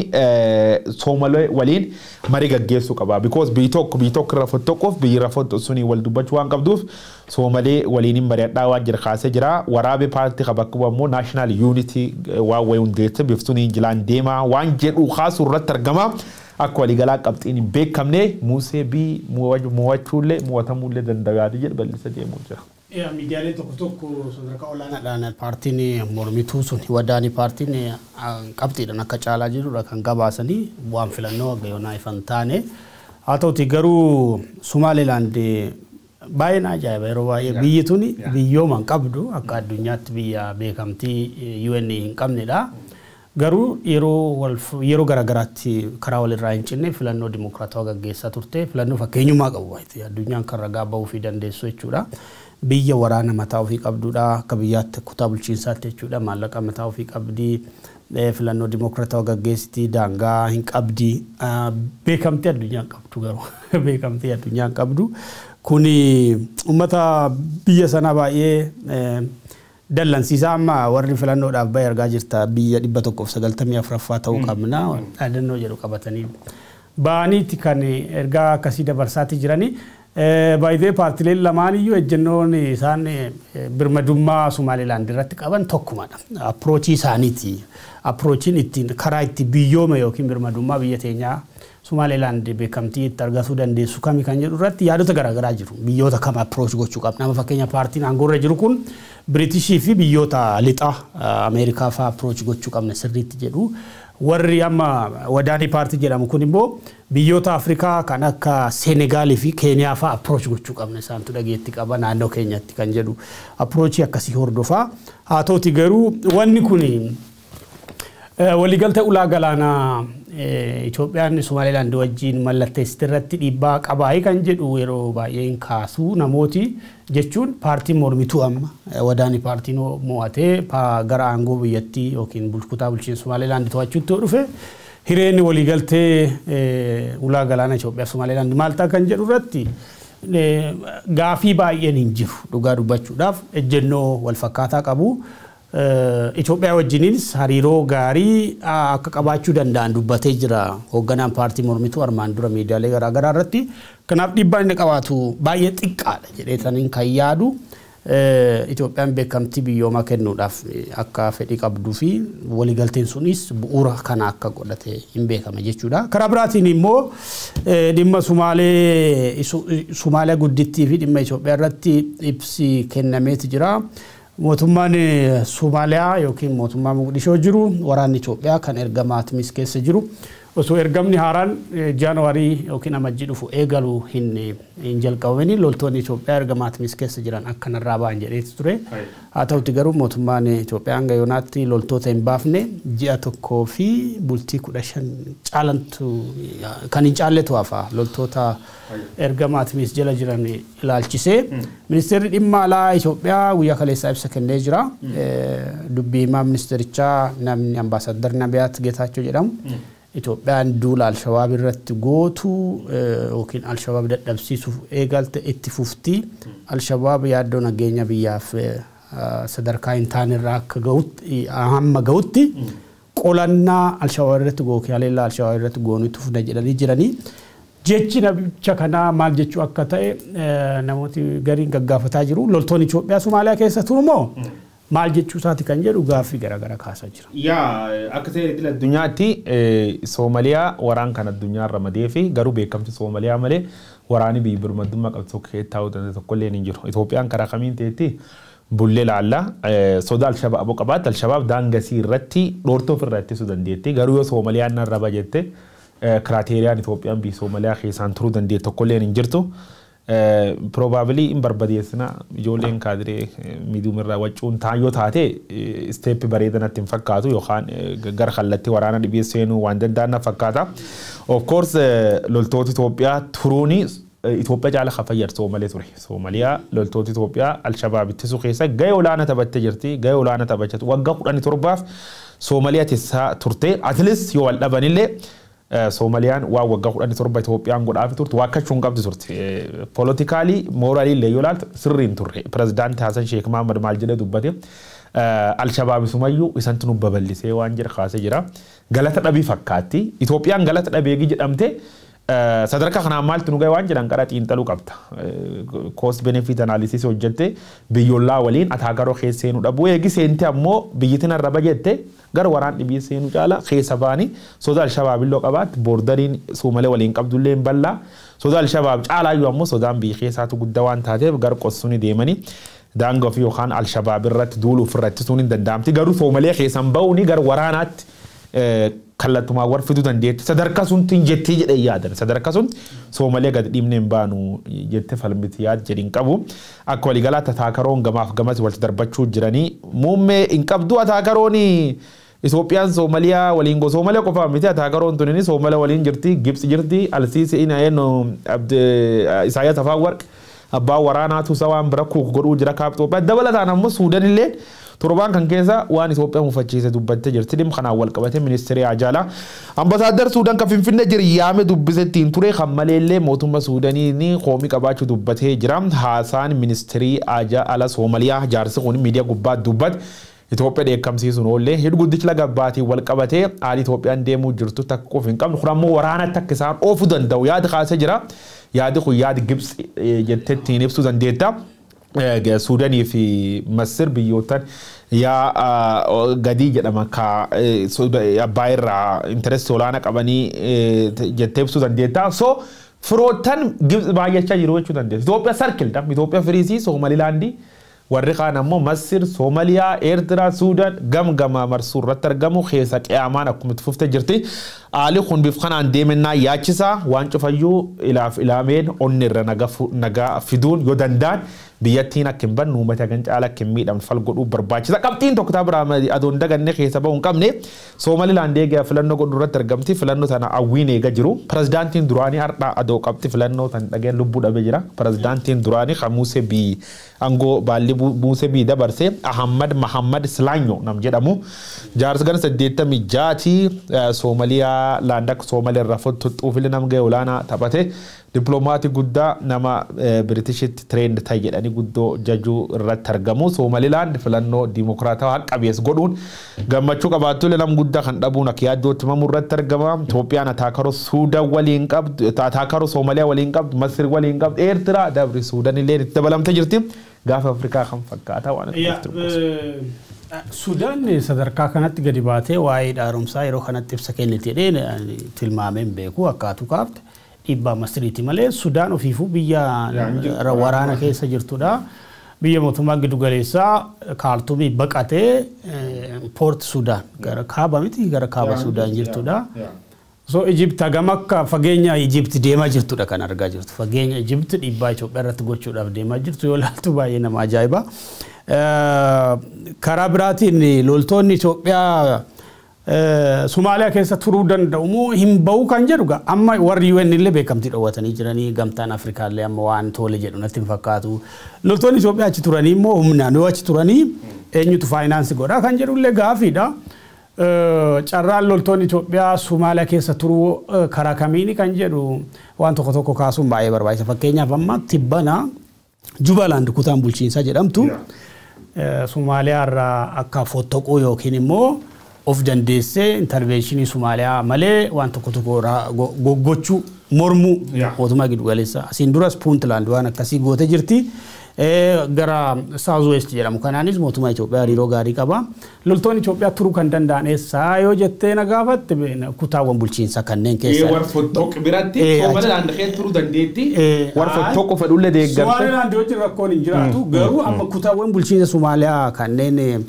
Soomalee waliin marii gaggeessuu qaba. Because biyyi tokko irra fottoquuf biyyi irra fottoqu suni wal dubbachuu waan qabduuf Soomalee waliin hin mari'adhaa waan jira kaasee jira. Waraabee paartii kan bakka bu'u ammoo National Unity waan wayii hundeesse biftuun injilaan deemaa waan jedhu kaasuu irratti argama. Akka waliigalaa qabxiin hin beekamne Muusee B mo'achuullee mo'atamuullee danda'aadhi jedhu bal'isa deemuu jira. Miidiyaaleen tokko tokko sadarkaa olaanaadhaan paartiin mormituu sun Wadaanii paartiin qabxiidhaan akka caalaa jirudha kan gabaasanii, waan filannoo wagga ifan taane. Haa ta'uti garuu Somaalilaand baay'een ajaa'iba, yeroo baay'ee biyyi tuni biyyooma hin qabdu, akka addunyaatti biyya beekamtii UN hin qabnedha. Garuu yeroo garaagaraatti karaa walirraa hin cinne filannoo dimokiraatawaa gaggeessaa turte, filannoo fakkeenyummaa qabu addunyaan kan ragaa bahuu fi dandeessu jechuudha. Biyya waraana mataa ofii qabdudha. Akka biyyaatti kutaa bulchiinsaatti jechuudha. Maallaqa mataa ofii qabdi. Filannoo dimokiraatawaa gaggeessiti. Daangaa hin qabdi. Beekamtii addunyaan qabdu garuu beekamtii addunyaan qabdu. Kuni uummata biyya sanaa baay'ee dallansiisaa. Amma warri filannoodhaaf bahe argaa jirta, biyya 194ffaa ta'uu qabna dhaadannoo jedhu qabatanii ba'aniiti kan ergaa akkasii dabarsaati jiranii. Baay'ee paartileen lamaan iyyuu ejjennoon isaan birmadummaa Somaalilaand irratti qaban tokkumadha. Approachii isaaniiti. Approachiin ittiin karaa itti biyyooma yookiin birmadummaa biyya teenyaa Somaalilaand beekamtii itti argatuu dandeessu kami kan jedhu irratti yaadota garaagaraa jiru. Biyyoota kam approach gochuu qabna? Amma fakkeenya paartiin aangoorra jiru kun Biritishii fi biyyoota lixaa Ameerikaa fa'aa approach gochuu qabna sirriitti jedhu. Warri amma Wadaanii paartii jedhamu kun immoo biyyoota Afrikaa kan akka Seenegaalii fi Keeniyaa fa'aa approach gochuu qabna, isaantu dhageetti qaba naannoo keenyatti kan jedhu approachii akkasii hordofaa. Haa ta'uti garuu wanni kun waliigaltee ulaa galaanaa Itoophiyaan Somaalilaand wajjin mallatteessite irratti dhiibbaa qabaayii kan jedhu yeroo baay'ee hin kaasu namooti, jechuun paartiin mormituu amma Wadaanii paartiin mo'atee gara aangoo biyyattii yookiin kutaa bulchiinsa Somaalilaand to'achuutti yoo dhufe, hireen waliigaltee ulaa galaanaa Itoophiyaa fi Somaalilaand maal ta'a kan jedhu irratti gaafii baay'een hin jiru. Dhugaa dubbachuudhaaf ejjennoo wal fakkaataa qabu. Itoophiyaa wajjininis hariiroo gaarii akka qabaachuu danda'an dubbatee jira hoogganaan paartii mormituu armaan dura miidiyaalee garaagaraa irratti. Kanaaf dhiibbaan inni qabaatu baay'ee xiqqaadha jedhee kan yaadu. Itoophiyaan beekamtii biyyoomaa kennuudhaaf akka fedhii qabduu fi waliigalteen sunis bu'uura kana akka godhate hin beekama jechuudha. Karaa biraatiin immoo dhimma Sumaalee, Sumaaliyaa guddittii fi dhimma Itoophiyaa irratti ibsi kennameeti jira. Mootummaan Somaaliyaa yookiin mootummaa Mogadishoo jiru waraanni Itoophiyaa kan ergama Atmis keessa jiru osoo ergamni haaraan Jaanuwaarii yookiin Amajjii dhufu eegalu hin jalqabamini loltoonni Itoophiyaa ergama Atmis keessa jiran akkanarraa ba'an jedheeti ture. Haa ta'uti garuu mootummaan Itoophiyaa hanga yoonaatti loltoota hin baafne. Ji'a 1 fi bultii 15 caalantu kan hin caalletu hafa loltoota ergama Atmis jala jiran ilaalchisee. Ministeerri dhimma alaa Itoophiyaa guyyaa kaleessaa ibsa kennee jira. Dubbii himaa ministeerichaa namni ambaasaddar Nabiyaat Geetaachoo jedhamu, Itoophiyaan duula Alshabaab irratti gootu yookiin Alshabaab dadhabsiisuuf eegalte itti fufti. Alshabaab yaaddoo nageenya biyyaaf sadarkaa hin taanerraa akka gahutti, hamma gahutti qolannaa Alshabaab irratti gootu, haleellaa Alshabaab irratti goonu itti fufna jedhanii jiranii. Jechi namicha kanaa maal jechuu akka ta'e namooti gariin gaggaafataa jiru. Loltoonni Itoophiyaa Somaaliyaa keessa turu moo maal jechuu isaati kan jedhu gaaffii garaagaraa kaasaa jira. Yaa, akka seera idil addunyaatti Soomaliyaa waraan kan addunyaa ramadee fi garuu beekamti Soomaliyaa malee waraanni biyya birmadummaa qabdu tokko keessa taa'uu danda'u tokkollee hin jiru. Itoophiyaan karaa kamiin ta'etti bullee laalla sodaa Alshabaab qabaatti, Alshabaab daangasii irratti dhoortoo ofirraa ittisuu dandeetti. Garuu yoo Soomaliyaan nan raba jette, criteriaan Itoophiyaan biyya Soomaliyaa keessaan turuu dandeettu tokkollee hin jirtu. Probably hin barbadeessina ijoolleen kaadiree miidiyaa wacuun taan yoo taate step bareeda natti hin fakkaatu, yookaan gara kallattii waraana dhibee seenuu waan danda'an na fakkaata. Of course loltoota Itoophiyaa turuuni Itoophiyaa caala kan fayyadu Soomalee ture. Soomaliyaa loltoota Itoophiyaa Alshabaab ittisuu keessa gahee olaanaa taphattee jirti. Gahee olaanaa taphachaa waggaa 17f Soomaliyaa tissaa turte. At least yoo wal dhabanillee Soomaliyaan waan waggaa 17 Itoophiyaan godhaafi turte waakkachuu hin qabdu turte. Politically morally illee yoo ilaaltu sirrii hin turre. Pirezidaantii Hasan Sheek Mahamad maal jedhee dubbate? Alshabaab isumayyuu isantu nu babal'isee waan jira kaasee jira. Galata dhabii fakkaatti. Itoophiyaan galata dhabeegi jedhamte sadarkaa kanaan maaltu nu gahe waan jedhan qara xiinxaluu qabda. Cost benefit analysis hojjette biyyoolaa waliin ataagaroo keessa seenuu dhabu. Eegi seente ammoo biyyitiin arraba jette gara waraan dhibii seenuu caala keessa baanii sodaa Alshabaab illoo qabaatti borderiin Soomalee waliin qabdullee hin bal'aa. Sodaa Alshabaab caalaayyuu ammoo sodaan biyya keessaatu guddaa waan taateef gara qossuni deemanii daangaa ofii yookaan Alshabaab irratti duuluu ofirratti sun hin danda'amti. Garuu Soomalee keessan ba'uuni gara waraanaatti kallattumaan war fiduu dandeetti. Sadarkaa sunti hin jettee jedhee yaadan. Sadarkaa sun Soomalee gadi dhiibnee hin baanu jette falmiti yaad jedhin qabu. Akka waliigalaatti ataakaroon gamaaf gamas walitti darbachuu jiranii. Muummee hin qabdu ataakaroon Itoophiyaan Soomaliyaa waliin go Soomalee qofaa miti, ataakaroon tunini Soomalee waliin jirti, Gibsi jirti, Alsiisi ina eenyu Isaayyaas Afawarq Abbaa waraanaatu isa waan bira kuuk godhuu jira kaaba Itoophiyaa. Dabalataan ammoo Suudaan illee torbaan kan keessa waan Itoophiyaa mufachiise dubbattee jirti. Dhimma kanaan wal qabatee ministeerri Ajaalaa ambasaaddar Suudaan kan Finfinnee jiru yaame dubbise ittiin ture kan maleellee mootummaa Suudaanii koomii qabaachuu dubbatee jira. Haasaan ministeerii Ajaalaa Soomaliyaa jaarsi kun miidiyaa gubbaa dubbate. Itoophiyaa dheekkamsiisuun oollee hidhi guddichi laga abbaatiin wal qabatee haalli Itoophiyaan deemuu jirtu takka qofa hin qabne kun ammoo waraanatti akka isaan oofuu danda'u yaada kaasee jira. Yaadi kun yaadi Gibxi jettee ittiin ibsuu dandeetta. Suudaanii fi Masir biyyootan yaa gadii jedhama ka abbaa irraa intarestii olaanaa qabanii jettee ibsuu dandeetta. So firoottan Gibxi baay'achaa jiru jechuu dandeessa. Itoophiyaa sarkilda. Itoophiyaa firiisii Soomalilaandii. Warri kaan ammoo Masir, Soomaliyaa, Eertiraa, Suudaan gamgama marsuu irratti argamu keessa qiyaamaan akkuma itti fuftee jirti. Haalli kun bifa kanaan deemennaa yaachisaa waan cufayyuu ilaaf ilaameen onni irra nagaa fiduun yoo danda'an biyyattiin akka hin banne uummata kan caala akka hin miidhamne fal godhuu barbaachisa. Qabxiin tokko ta'a biraa adoon daganne keessa bahuu hin qabne Soomalilaand eegaa filannoo godhuu irratti argamti. Filannoo tana hawwiin eegaa jiru. Pirezidaantiin duraanii har'a adoo qabxi filannoo tan dhageen lubbuu dhabee jira. Pirezidaantiin duraanii kan Muusee Bii aangoo baalli Muusee Bii dabarse Ahmad Mahammad Silaanyo nam jedhamu. Jaarsa gara 86 Soomaliyaa laand akka Soomaliyaa irraa fottoxuufillee nam gahee olaanaa taphate. Dippiloomaati guddaa nama Biritishitti tireend ta'e jedhanii guddoo jajuu irratti argamu. Soomalilaand filannoo diimokiraatawaa haqa qabeessa godhuun gammachuu qabaattu nam guddaa kan dhabuun akka yaaddootti himamuu irratti argama. Itoophiyaan ataakaroo Suudaan waliin qabdu, ataakaroo Soomaliyaa waliin qabdu, Masir waliin qabdu, Eertiraa dabri Suudaan illee itti dabalamtee jirti. Gaafa Afrikaa kan fakkaata waan itti Suudaan sadarkaa kanatti gadi baatee waa'ee haaromsaa yeroo kanatti ibsa kennite jedhee tilmaameen beeku akkaatu kaafte. Dhiibbaa Masriiti malee Sudaan ofiifuu biyya waraana keessa jirtudha. Biyya mootummaa giddu galeessaa Kaartuumii baqatee Poort Sudaan gara kaaba miti gara kaaba Sudaan jirtudha. So Ijipt hagam akka fageenya Ijipt deemaa jirtudha kan argaa jirtu. Fageenya Ijipt dhiibbaa Itoophiyaa irratti gochuudhaaf deemaa jirtu yoo ilaaltu baay'ee nama ajaa'iba. Karaa biraatiin loltoonni Itoophiyaa Somaaliyaa keessa turuu danda'u moo hin bahu kan jedhu amma warri UN illee beekamtii dhoowwatanii jiranii gamtaan Afrikaa illee amma waan tole jedhu natti hin fakkaatu. Loltoonni Itoophiyaa achi turanii immoo humnaan yoo achi turanii eenyutu faayinaansi godha kan jedhu illee gaafiidha. Carraan loltoonni Itoophiyaa Somaaliyaa keessa turuu karaa kamiini kan jedhu waan tokko tokko kaasuun baay'ee barbaachisa. Fakkeenyaaf amma Tibbana Jubaland kutaan bulchiinsaa jedhamtu Somaaliyaa irraa akka fottoquu yookiin immoo of dandeessee intervenshinii Somaaliyaa malee waan tokko tokko gochuu mormuu mootummaa giddu galeessa. Asiin duras Puuntland waan akkasii goote jirti. Gara South West jedhamu kanaanis mootummaa Itoophiyaa hariiroo gaarii qaba. Loltoonni Itoophiyaa turuu kan danda'an eessaa yoo jettee na gaafatte kutaawwan bulchiinsaa kanneen keessa. Warra fottoq biratti Soomalilaand keessa turuu dandeetti. Warra fottoq fedhullee deeggarsa. Soomalilaand wajjin rakkoon hin jiraatu garuu amma kutaawwan bulchiinsa Somaaliyaa kanneen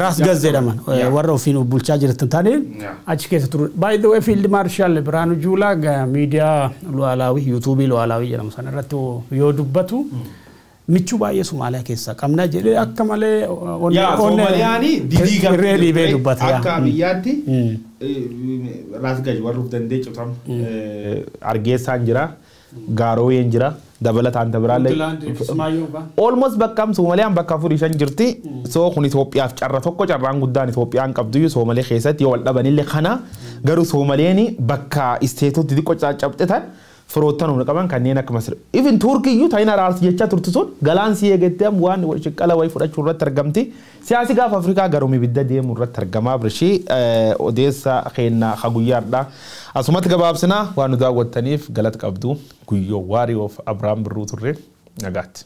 Ras Gaz jedhaman warra ofiin bulchaa jirtan taane achi keessa turu. By the way Field Marshal Birhaanuu Juulaa miidiyaa Lu'aalaawii yuutuubii Lu'aalaawii jedhamu sanarratti yoo dubbatu michuu baay'ee Somaaliyaa keessaa qabna jedhee akka malee Soomaliyaani didii irree dhiibee dubbata. Akka biyyaatti Ras Gaz warra of danda'e cimsamu Argeessaan jira, Gaarooyeen jira, dabalataan tabiraallee. Almost bakka Soomaaliyaan bakka 4-5 jirti. So kun Itoophiyaaf carra tokko carraan guddaan Itoophiyaan qabdu Soomalee keessatti yoo wal dhabanillee kana garuu Soomaleen bakka isteetota xixiqqoo caccabxe tan firoottan humna qaban kanneen akka Masir. Even Turkiyyuu ta'in araarsi jechaa turtu sun galaansii eegattee waan shiqqala wayii fudhachuu irratti argamti. Siyaasi gaafa Afrikaa garuu ibidda deemuu irratti argamaa birshii odeessa keenya guyyaadha. Asumatti gabaabsinaa waan nu daawwattaniif galata qabdu guyyoo waariyoof Abiraam Birruu turre nagaatti.